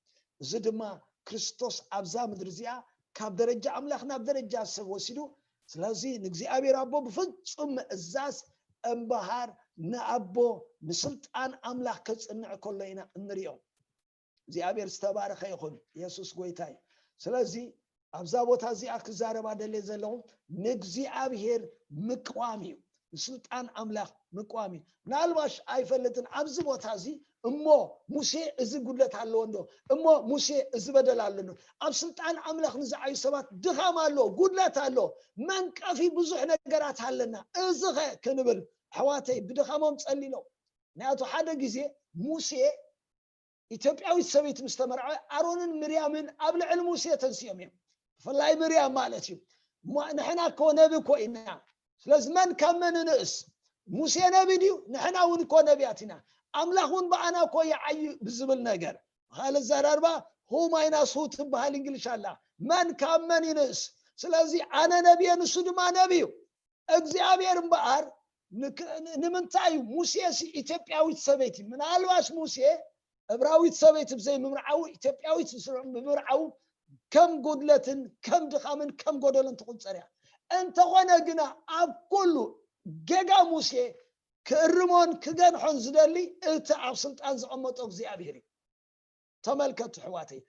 እዚ ድማ ክርስቶስ ኣብዛ ምድሪ እዚኣ ካብ ደረጃ ኣምላኽ ናብ ደረጃ ሰብ ወሲዱ ስለዚ ንእግዚኣብሔር ኣቦ ብፍጹም ምእዛዝ እምበሃር ንኣቦ ንስልጣን ኣምላኽ ከፅንዕ ከሎ ኢና እንሪኦ እግዚኣብሔር ዝተባረኸ ይኹን የሱስ ጎይታይ ስለዚ ኣብዛ ቦታ እዚኣ ክዛረባ ደልየ ዘለኹ ንእግዚኣብሔር ምቅዋም እዩ ንስልጣን ኣምላኽ ምቅዋም እዩ ምናልባሽ ኣይፈልጥን ኣብዚ ቦታ እዚ እሞ ሙሴ እዚ ጉድለት ኣለዎ እንዶ እሞ ሙሴ እዚ በደል ኣሎ እንዶ ኣብ ስልጣን ኣምላኽ ንዝዓዩ ሰባት ድኻም ኣሎ ጉድለት ኣሎ መንቀፊ ብዙሕ ነገራት ኣለና እዚ ኸ ክንብል ኣሕዋተይ ብድኻሞም ጸሊሎም ምክንያቱ ሓደ ግዜ ሙሴ ኢትዮጵያዊት ሰበይቲ ምስ ተመርዐወ ኣሮንን ምርያምን ኣብ ልዕሊ ሙሴ ተንሲኦም እዮም ብፍላይ ምርያም ማለት እዩ። እሞ ንሕና እኮ ነቢ እኮ ኢና። ስለዚ መን ካብ መን ንእስ? ሙሴ ነቢ ድዩ? ንሕና እውን እኮ ነቢያት ኢና። ኣምላኽ እውን ብኣና እኮ ይዓዩ ብዝብል ነገር። ብኻልእ ኣዘራርባ፣ whom I must who ትበሃል እንግሊሽ ኣላ። መን ካብ መን ይንእስ? ስለዚ ኣነ ነቢ እየ፣ ንሱ ድማ ነቢ እዩ። እግዚኣብሔር እምበኣር ንክ-፣ ን-፣ ንምንታይ እዩ ሙሴ ሲ ኢትዮጵያዊት ሰበይቲ? ምናልባሽ ሙሴ እብራዊት ሰበይቲ ብዘይ ምምርዓዉ፣ ኢትዮጵያዊት ምስ-፣ ብምምርዓዉ ከም ጉድለትን ከም ድኻምን ከም ጎደሎን ትቑጸር እያ። እንተኾነ ግና ኣብ ኩሉ ጌጋ ሙሴ ክእርሞን ክገንሖን ዝደሊ እቲ ኣብ ስልጣን ዘቐመጦ እግዚኣብሔር እዩ። ተመልከቱ ኣሕዋተይ፣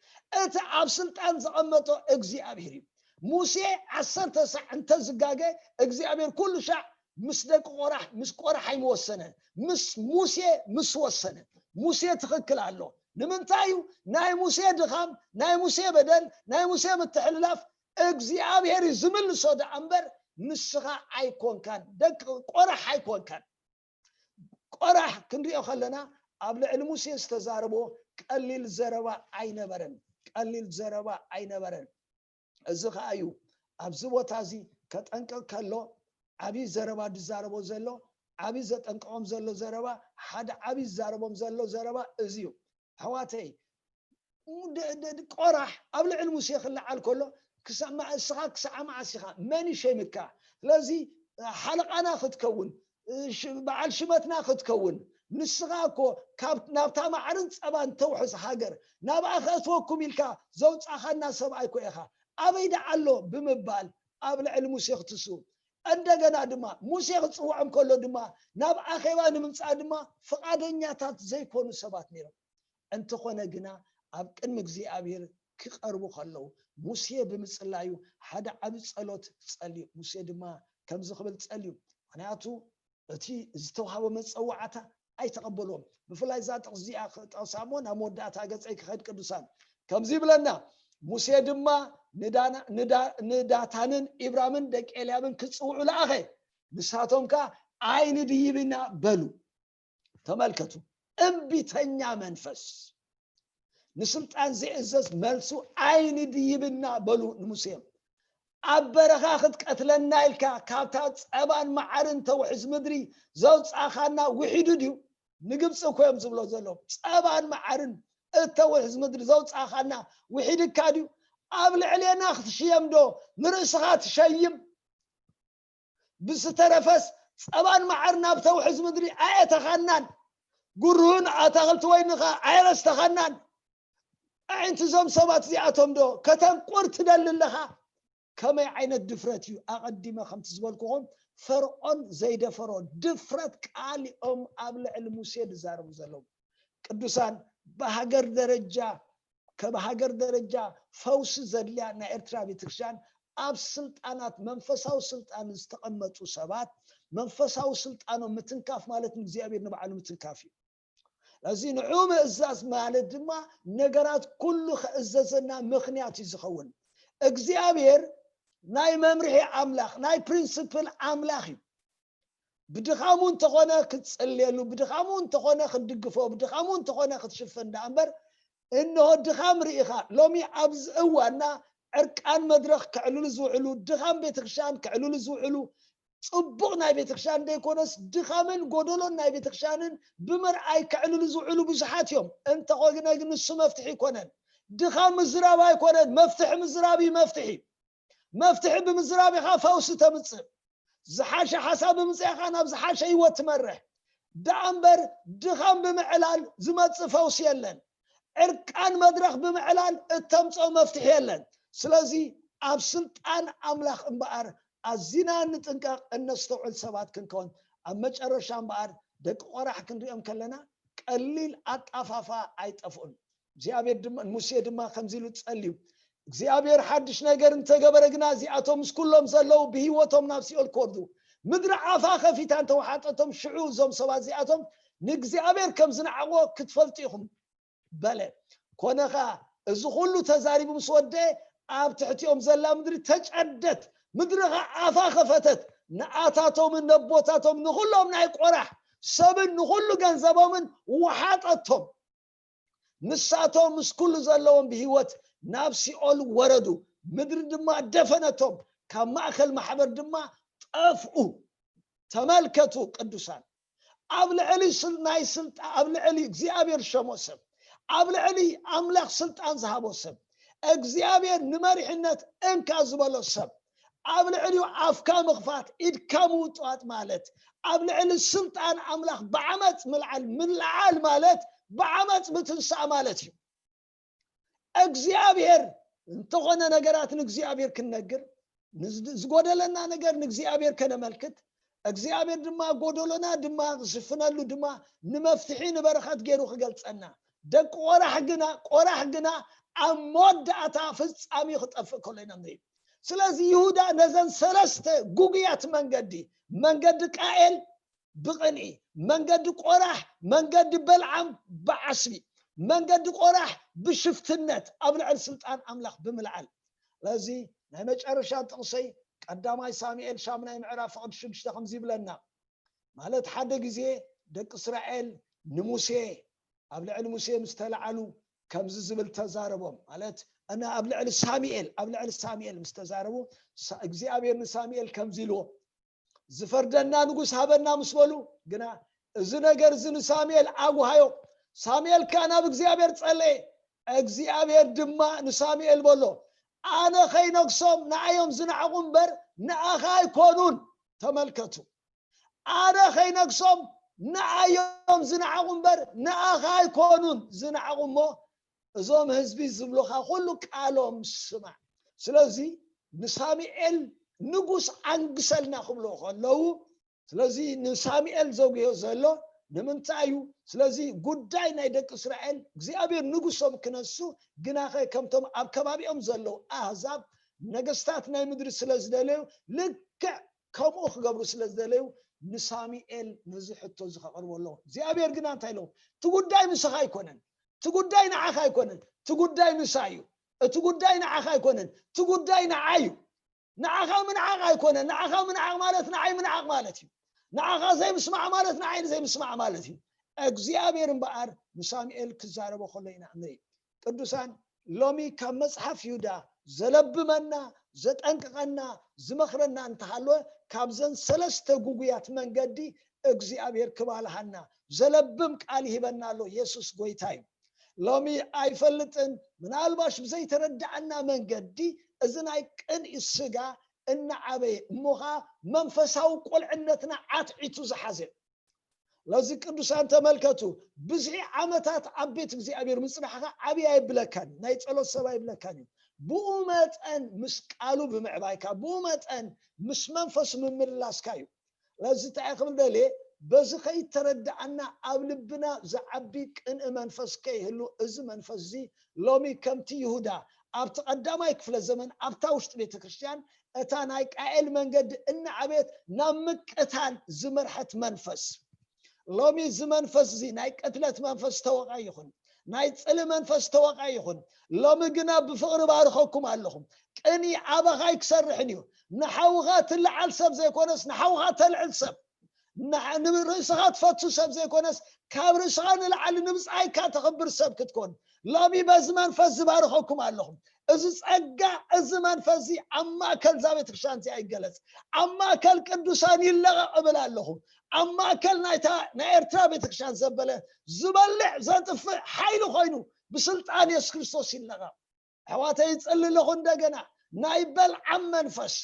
እቲ ኣብ ስልጣን ዘቐመጦ እግዚኣብሔር እዩ። ሙሴ ዓሰርተ ሳዕ እንተዝጋገ እግዚኣብሔር ኩሉ ሻዕ ምስ ደቂ ቆራሕ፣ ምስ ቆራሕ ኣይምወሰነ፣ ምስ ሙሴ ምስ ወሰነ። ሙሴ ትኽክል ኣሎ። ንምንታይ እዩ? ናይ ሙሴ ድኻም፣ ናይ ሙሴ በደል፣ ናይ ሙሴ ምትሕልላፍ እግዚኣብሔር እዩ ዝምልሶ ደኣ እምበር ንስኻ ኣይኮንካን፣ ደቂ ቆራሕ ኣይኮንካን። ቆራሕ ክንሪኦ ከለና ኣብ ልዕሊ ሙሴ ዝተዛረቦ ቀሊል ዘረባ ኣይነበረን፣ ቀሊል ዘረባ ኣይነበረን። እዚ ኸዓ እዩ ኣብዚ ቦታ እዚ ከጠንቅቕ ከሎ ዓብዪ ዘረባ ዝዛረቦ ዘሎ፣ ዓብዪ ዘጠንቅቖም ዘሎ ዘረባ፣ ሓደ ዓብዪ ዝዛረቦም ዘሎ ዘረባ እዚ እዩ። ኣሕዋተይ፣ ደ-፣ ደ-፣ ደ-፣ ቆራሕ ኣብ ልዕሊ ሙሴ ክለዓል ከሎ ክሳዕ መ-፣ እስኻ ክሳዕ መዓስ ኢኻ? መን ይሸይምካ? ስለዚ ሓለቓና ክትከውን፣ ሽ-፣ በዓል ሽመትና ክትከውን፣ ንስኻ እኮ ካብ፣ ናብታ ማዕርን ጸባን ተውሕዝ ሃገር ናብኣ ከእትወኩም ኢልካ ዘውጻኻና ሰብኣይ እኮ ኢኻ። ኣበይ ደኣ ኣሎ ብምባል ኣብ ልዕሊ ሙሴ ክትስኡ፣ እንደገና ድማ ሙሴ ክጽውዖም ከሎ ድማ ናብ ኣኼባ ንምምጻእ ድማ ፍቓደኛታት ዘይኮኑ ሰባት ነይሮም። እንተኾነ ግና ኣብ ቅድሚ እግዚኣብሔር ክቐርቡ ከለዉ ሙሴ ብምጽላዩ ሓደ ዓቢ ጸሎት ጸልዩ። ሙሴ ድማ ከምዚ ክብል ጸልዩ፣ ምኽንያቱ እቲ ዝተዋህቦ መጸዋዕታ ኣይተቐበልዎም። ብፍላይ እዛ ጥቕስ እዚኣ ክጠቕሳ እሞ ናብ መወዳእታ ገጸይ ክኸድ ቅዱሳን። ከምዚ ይብለና፣ ሙሴ ድማ ንዳና-፣ ንዳ-፣ ንዳታንን ኢብራምን ደቂ ኤልያብን ክጽውዑ ለኣኸ። ንሳቶም ከኣ ኣይንድይብና በሉ። ተመልከቱ፣ እምቢተኛ መንፈስ፣ ንስልጣን ዘይእዘዝ መልሱ ኣይንድይብና በሉ ንሙሴ። ኣብ በረኻ ክትቀትለና ኢልካ ካብታ ጸባን መዓርን ተውሕዝ ምድሪ ዘውጻኻና ውሒዱ ድዩ? ንግብጺ እኮ እዮም ዝብሎ ዘለዉ። ጸባን መዓርን እተውሕዝ ምድሪ ዘውጻኻና ውሒድካ ድዩ? ኣብ ልዕሌና ክትሽየም ዶ ንርእስኻ ትሸይም? ብዝተረፈስ ጸባን መዓር ናብ ተውሕዝ ምድሪ ኣየእተኻናን፣ ጉርሁን ኣታኽልቲ ወይንኻ ኣየረስተኻናን። ኣዒንቲ እዞም ሰባት እዚኣቶም ዶ ከተንቁር ትደሊ ኣለኻ? ከመይ ዓይነት ድፍረት እዩ? ኣቐዲመ ከምቲ ዝበልኩኹም ፈርዖን ዘይደፈሮ ድፍረት ቃል እዮም ኣብ ልዕሊ ሙሴ ዝዛረቡ ዘለዉ። ቅዱሳን ብሃገር ደረጃ፣ ከብ ሃገር ደረጃ ፈውሲ ዘድልያ ናይ ኤርትራ ቤተክርስትያን ኣብ ስልጣናት መንፈሳዊ ስልጣን ዝተቐመጡ ሰባት መንፈሳዊ ስልጣኖም ምትንካፍ ማለት ንእግዚኣብሔር ንባዕሉ ምትንካፍ እዩ። እዚ ንዑ ምእዛዝ ማለት ድማ ነገራት ኩሉ ከእዘዘና ምኽንያት እዩ ዝኸውን። እግዚኣብሔር ናይ መምርሒ ኣምላኽ፣ ናይ ፕሪንስፕል ኣምላኽ እዩ። ብድኻሙ እንተኾነ ክትጽልየሉ፣ ብድኻሙ እንተኾነ ክትድግፎ፣ ብድኻሙ እንተኾነ ክትሽፍን ደኣ እምበር፣ እንሆ ድኻም ርኢኻ። ሎሚ ኣብዚ እዋንና ዕርቃን መድረኽ ከዕልሉ ዝውዕሉ፣ ድኻም ቤተክርስትያን ከዕልሉ ዝውዕሉ፣ ጽቡቕ ናይ ቤተክርስትያን ዘይኮነስ ድኻምን ጎደሎን ናይ ቤተክርስትያንን ብምርኣይ ከዕልሉ ዝውዕሉ ብዙሓት እዮም። እንተኾነ ግን ንሱ መፍትሒ ኣይኮነን። ድኻም ምዝራብ ኣይኮነን፣ መፍትሒ ምዝራብ እዩ መፍትሒ። መፍትሒ ብምዝራብ ኢኻ ፈውሲ ተምጽእ። ዝሓሸ ሓሳብ ብምጽእ ኢኻ ናብ ዝሓሸ ህይወት ትመርሕ። ደኣ እምበር ድኻም ብምዕላል ዝመጽእ ፈውሲ የለን። ዕርቃን መድረኽ ብምዕላል እተምጽኦ መፍትሒ የለን። ስለዚ ኣብ ስልጣን ኣምላኽ እምበኣር ኣዚና እንጥንቀቕ፣ እነስተውዕል ሰባት ክንከውን። ኣብ መጨረሻ እምበኣር ደቂ ቆራሕ ክንሪኦም ከለና ቀሊል ኣጣፋፋ ኣይጠፍኡን። እግዚኣብሔር ድማ፣ ሙሴ ድማ ከምዚ ኢሉ ጸልዩ፣ እግዚኣብሔር ሓድሽ ነገር እንተገበረ ግና እዚኣቶም ምስ ኩሎም ዘለዉ ብህይወቶም ናብ ሲኦል ክወርዱ፣ ምድሪ ኣፋ ከፊታ እንተወሓጠቶም ሽዑ እዞም ሰባት እዚኣቶም ንእግዚኣብሔር ከም ዝነዓቑዎ ክትፈልጡ ኢኹም በለ። ኮነ ኸኣ እዚ ኩሉ ተዛሪቡ ምስ ወደአ ኣብ ትሕቲኦም ዘላ ምድሪ ተጨደት፣ ምድሪ ኸኣ ኣፋ ከፈተት፣ ንኣታቶምን ነቦታቶም ንኹሎም ናይ ቆራሕ ሰብን ንኹሉ ገንዘቦምን ወሓጠቶም። ንሳቶም ምስ ኩሉ ዘለዎም ብህይወት ናብ ሲኦል ወረዱ። ምድሪ ድማ ደፈነቶም፣ ካብ ማእከል ማሕበር ድማ ጠፍኡ። ተመልከቱ ቅዱሳን፣ ኣብ ልዕሊ ስል ናይ ስልጣ ኣብ ልዕሊ እግዚኣብሔር ሸሞ ሰብ፣ ኣብ ልዕሊ ኣምላኽ ስልጣን ዝሃቦ ሰብ፣ እግዚኣብሔር ንመሪሕነት እንካ ዝበሎ ሰብ፣ ኣብ ልዕሊኡ ኣፍካ ምኽፋት፣ ኢድካ ምውጥዋጥ ማለት፣ ኣብ ልዕሊ ስልጣን ኣምላኽ ብዓመፅ ምልዓል፣ ምልዓል ማለት ብዓመፅ ምትንሳእ ማለት እዩ። እግዚኣብሔር እንተኾነ ነገራት ንእግዚኣብሔር ክንነግር፣ ንዝ- ዝጎደለና ነገር ንእግዚኣብሔር ከነመልክት፣ እግዚኣብሔር ድማ ጎደሎና ድማ ዝሽፍነሉ ድማ ንመፍትሒ ንበረኸት ገይሩ ክገልጸና። ደቂ ቆራሕ ግና ቆራሕ ግና ኣብ መወዳእታ ፍጻሜ ክጠፍእ ከሎ ኢና ንርኢ። ስለዚ ይሁዳ ነዘን ሰለስተ ጉጉያት መንገዲ፣ መንገዲ ቃኤል ብቕንኢ፣ መንገዲ ቆራሕ፣ መንገዲ በልዓም ብዓስቢ፣ መንገዲ ቆራሕ ብሽፍትነት ኣብ ልዕሊ ስልጣን ኣምላኽ ብምልዓል። ስለዚ ናይ መጨረሻ ጥቕሰይ ቀዳማይ ሳሙኤል ሻምናይ ምዕራፍ ፍቕዲ ሽዱሽተ ከምዚ ይብለና። ማለት ሓደ ግዜ ደቂ እስራኤል ንሙሴ ኣብ ልዕሊ ሙሴ ምስ ተለዓሉ ከምዚ ዝብል ተዛረቦም። ማለት እና ኣብ ልዕሊ ሳሙኤል ኣብ ልዕሊ ሳሙኤል ምስ ተዛረቡ ሳ- እግዚኣብሔር ንሳሙኤል ከምዚ ኢልዎ፣ ዝፈርደና ንጉስ ሃበና ምስ በሉ ግና እዚ ነገር እዚ ንሳሙኤል ኣጉሃዮ። ሳሙኤል ከኣ ናብ እግዚኣብሔር ጸለየ። እግዚኣብሔር ድማ ንሳሙኤል በሎ፣ ኣነ ከይነግሶም ንኣዮም ዝነዓቑ እምበር ንኣኻ ኣይኮኑን። ተመልከቱ፣ ኣነ ከይነግሶም ንኣዮም ዝነዓቑ እምበር ንኣኻ ኣይኮኑን ዝነዓቑ እሞ እዞም ህዝቢ ዝብሉኻ ኩሉ ቃሎም ስማዕ። ስለዚ ንሳሙኤል ንጉስ ኣንግሰልና ክብልዎ ከለዉ፣ ስለዚ ንሳሙኤል ዘጉዮ ዘሎ ንምንታይ እዩ? ስለዚ ጉዳይ ናይ ደቂ እስራኤል እግዚኣብሔር ንጉሶም ክነሱ፣ ግናኸ ከምቶም ኣብ ከባቢኦም ዘለዉ ኣህዛብ ነገስታት ናይ ምድሪ ስለ ዝደለዩ፣ ልክዕ ከምኡ ክገብሩ ስለ ዝደለዩ ንሳሙኤል ነዚ ሕቶ እዚ ከቕርቡ ኣለዎ። እግዚኣብሔር ግና እንታይ ኣለዎ? እቲ ጉዳይ ምሳኻ ኣይኮነን፣ እቲ ጉዳይ ንዓኻ ኣይኮነን፣ እቲ ጉዳይ ምሳ እዩ። እቲ ጉዳይ ንዓኻ ኣይኮነን፣ እቲ ጉዳይ ንዓ እዩ። ንዓኻ ምንዓቕ ኣይኮነን። ንዓኻ ምንዓቕ ማለት ንዓይ ምንዓቕ ማለት እዩ። ንዓኻ ዘይምስማዕ ማለት ንዓይ ዘይምስማዕ ማለት እዩ። እግዚኣብሔር እምበኣር ንሳሙኤል ክዛረቦ ከሎ ኢና ንርኢ። ቅዱሳን፣ ሎሚ ካብ መጽሓፍ ይሁዳ ዘለብመና፣ ዘጠንቅቐና፣ ዝመኽረና እንተሃለወ፣ ካብዘን ሰለስተ ጉጉያት መንገዲ እግዚኣብሔር ክባልሃና ዘለብም ቃል ይህበና ኣሎ። የሱስ ጎይታ እዩ። ሎሚ ኣይፈልጥን፣ ምናልባሽ ብዘይተረዳእና መንገዲ እዚ ናይ ቅንኢ ስጋ እናዓበየ እሞ ኸዓ መንፈሳዊ ቁልዕነትና ዓትዒቱ ዝሓዘ። ለዚ ቅዱሳን ተመልከቱ፣ ብዝሒ ዓመታት ኣብ ቤት እግዚኣብሔር ምጽናሕኻ ዓብዪ ኣይብለካን፣ ናይ ጸሎት ሰብ ኣይብለካን እዩ። ብኡ መጠን ምስ ቃሉ ብምዕባይካ፣ ብኡ መጠን ምስ መንፈስ ምምልላስካ እዩ። ለዚ እንታይ ክብል ደልየ፣ በዚ ከይተረዳኣና ኣብ ልብና ዝዓቢ ቅንኢ መንፈስ ከይህሉ፣ እዚ መንፈስ እዚ ሎሚ ከምቲ ይሁዳ ኣብቲ ቀዳማይ ክፍለ ዘመን ኣብታ ውሽጢ ቤተ ክርስቲያን እታ ናይ ቃኤል መንገዲ እናዓበየት ናብ ምቅታል ዝመርሐት መንፈስ። ሎሚ እዚ መንፈስ እዚ ናይ ቅትለት መንፈስ ተወቃ ይኹን፣ ናይ ጽሊ መንፈስ ተወቃ ይኹን። ሎሚ ግና ብፍቕሪ ባርኸኩም ኣለኹ። ቅንኢ ኣባኻ ኣይክሰርሕን እዩ። ንሓውኻ ትልዓል ሰብ ዘይኮነስ ንሓውኻ ተልዕል ሰብ፣ ንዓ- ንርእስኻ ትፈቱ ሰብ ዘይኮነስ ካብ ርእስኻ ንላዕሊ ንብጻይካ ተኽብር ሰብ ክትኮን ሎሚ በዚ መንፈስ ዝባርኸኩም ኣለኹ። እዚ ጸጋ፣ እዚ መንፈስ እዚ ኣብ ማእከል እዛ ቤተክርስትያን እዚኣ ይገለጽ፣ ኣብ ማእከል ቅዱሳን ይለቐቕ እብል ኣለኹ። ኣብ ማእከል ናይታ ናይ ኤርትራ ቤተክርስትያን ዘበለ ዝበልዕ ዘጥፍእ ሓይሊ ኮይኑ ብስልጣን የሱስ ክርስቶስ ይለቐቕ። ኣሕዋተይ፣ ይጽሊ ኣለኹ እንደገና። ናይ በልዓም መንፈስ፣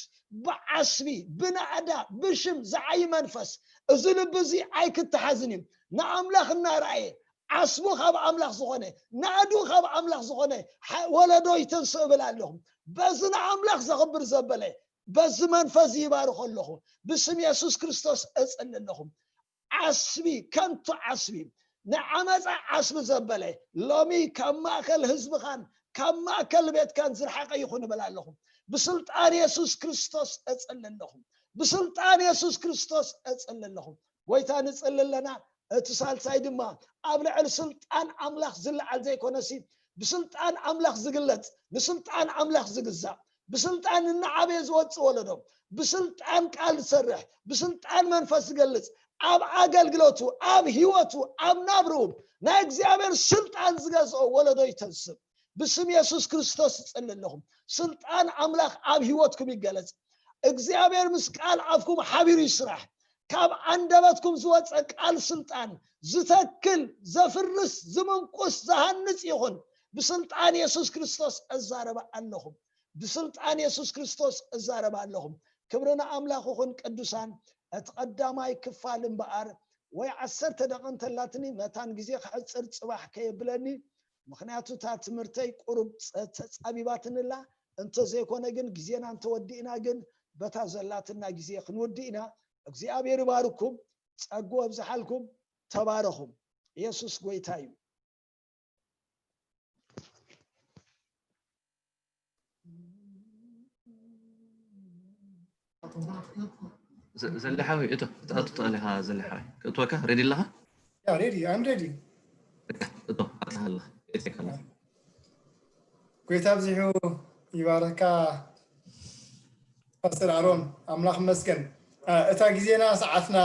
ብዓስቢ፣ ብናእዳ፣ ብሽም ዝዓይ መንፈስ፣ እዚ ልቢ እዚ ኣይክተሓዝን እዩ። ንኣምላኽ እናረኣየ፣ ዓስቡ ካብ ኣምላኽ ዝኾነ፣ ናእዱ ካብ ኣምላኽ ዝኾነ፣ ሓ- ወለዶ ይተንስእ እብል ኣለኹ። በዚ ንኣምላኽ ዘኽብር ዘበለ፣ በዚ መንፈስ ይባርኾ ኣለኹ። ብስም የሱስ ክርስቶስ እጽሊ ኣለኹ። ዓስቢ፣ ከንቱ ዓስቢ፣ ንዓመፃ ዓስቢ ዘበለ፣ ሎሚ ካብ ማእከል ህዝብኻን ካብ ማእከል ቤትካን ዝረሓቐ ይኹን እብል ኣለኹ። ብስልጣን የሱስ ክርስቶስ እጽሊ ኣለኹ። ብስልጣን የሱስ ክርስቶስ እጽሊ ኣለኹ። ጎይታ፣ ንጽሊ ኣለና። እቲ ሳልሳይ ድማ ኣብ ልዕሊ ስልጣን ኣምላኽ ዝለዓል ዘይኮነሲ፣ ብስልጣን ኣምላኽ ዝግለጽ፣ ንስልጣን ኣምላኽ ዝግዛእ፣ ብስልጣን እናዓበየ ዝወጽእ ወለዶ፣ ብስልጣን ቃል ዝሰርሕ፣ ብስልጣን መንፈስ ዝገልጽ፣ ኣብ ኣገልግሎቱ፣ ኣብ ህይወቱ፣ ኣብ ናብርኡ ናይ እግዚኣብሔር ስልጣን ዝገዝኦ ወለዶ ይተንስእ። ብስም የሱስ ክርስቶስ እጽሊ ኣለኹ። ስልጣን ኣምላኽ ኣብ ህይወትኩም ይገለጽ። እግዚኣብሔር ምስ ቃል ኣፍኩም ሓቢሩ ይስራሕ። ካብ ኣንደበትኩም ዝወጸ ቃል ስልጣን ዝተክል፣ ዘፍርስ፣ ዝምንቁስ፣ ዝሃንጽ ይኹን። ብስልጣን የሱስ ክርስቶስ እዛረባ ኣለኹ። ብስልጣን የሱስ ክርስቶስ እዛረባ ኣለኹ። ክብሪ ንኣምላኽ ይኹን። ቅዱሳን፣ እቲ ቀዳማይ ክፋል እምበኣር ወይ ዓሰርተ ደቂ እንተላትኒ መታን ግዜ ክሕጽር ጽባሕ ከየብለኒ፣ ምኽንያቱ እታ ትምህርተይ ቁሩብ ጸ-፣ ተጻቢባትንላ። እንተዘይኮነ ግን ግዜና እንተወዲእና ግን በታ ዘላትና ግዜ ክንወዲ ኢና። እግዚኣብሔር ይባርኩም፣ ጸጉ ኣብዝሓልኩም፣ ተባረኹም። የሱስ ጎይታ እዩ። ዘ- ዘለሓዊ እቶ ክትኣቱ ትኽእል ኢኻ። ዘለሓዊ ክትወካ ሬዲ ኣለኻ? Yeah, ready. I'm ready. እቶ ኣትሃላ ቤት ይከላ ጎይታ ኣብዚሑ ይባረካ ፓስተር ኣሮን፣ ኣምላኽ መስገን። እታ ግዜና ሰዓትና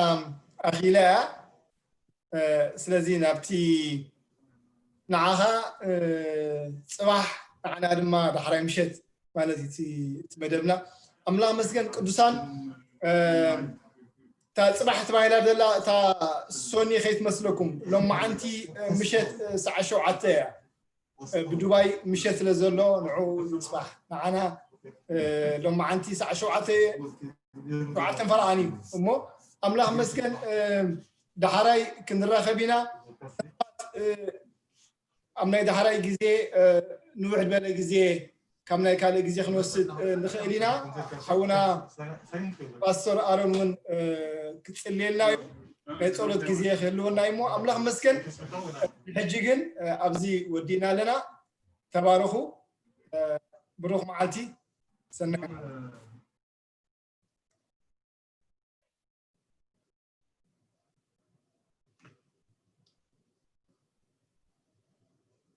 ኣኺላ እያ። ስለዚ ናብቲ ንዓኻ ጽባሕ ንዓና ድማ ዳሕራይ ምሸት ማለት እዩ እቲ መደብና። ኣምላኽ መስገን። ቅዱሳን፣ እታ ጽባሕ ተባሂላ ዘላ እታ ሶኒ ከይትመስለኩም፣ ሎማዓንቲ ምሸት ሰዓት ሸውዓተ እያ። ብዱባይ ምሸት ስለ ዘሎ ንዑ ጽባሕ ንዓና ሎማዓንቲ ሰዓት ሸውዓተ ሸውዓተን ፈረቓን እዩ። እሞ ኣምላኽ መስገን፣ ዳሕራይ ክንራኸብ ኢና። ኣብ ናይ ዳሕራይ ግዜ ንውሕ ዝበለ ግዜ ካብ ናይ ካልእ ግዜ ክንወስድ ንኽእል ኢና። ሓውና ፓስተር ኣሮን እውን ክጽልየልና እዩ። ናይ ጸሎት ግዜ ክህልወና እዩ። እሞ ኣምላኽ መስገን፣ ሕጂ ግን ኣብዚ ወዲእና ኣለና። ተባረኹ። ብሩኽ መዓልቲ። ሰናይ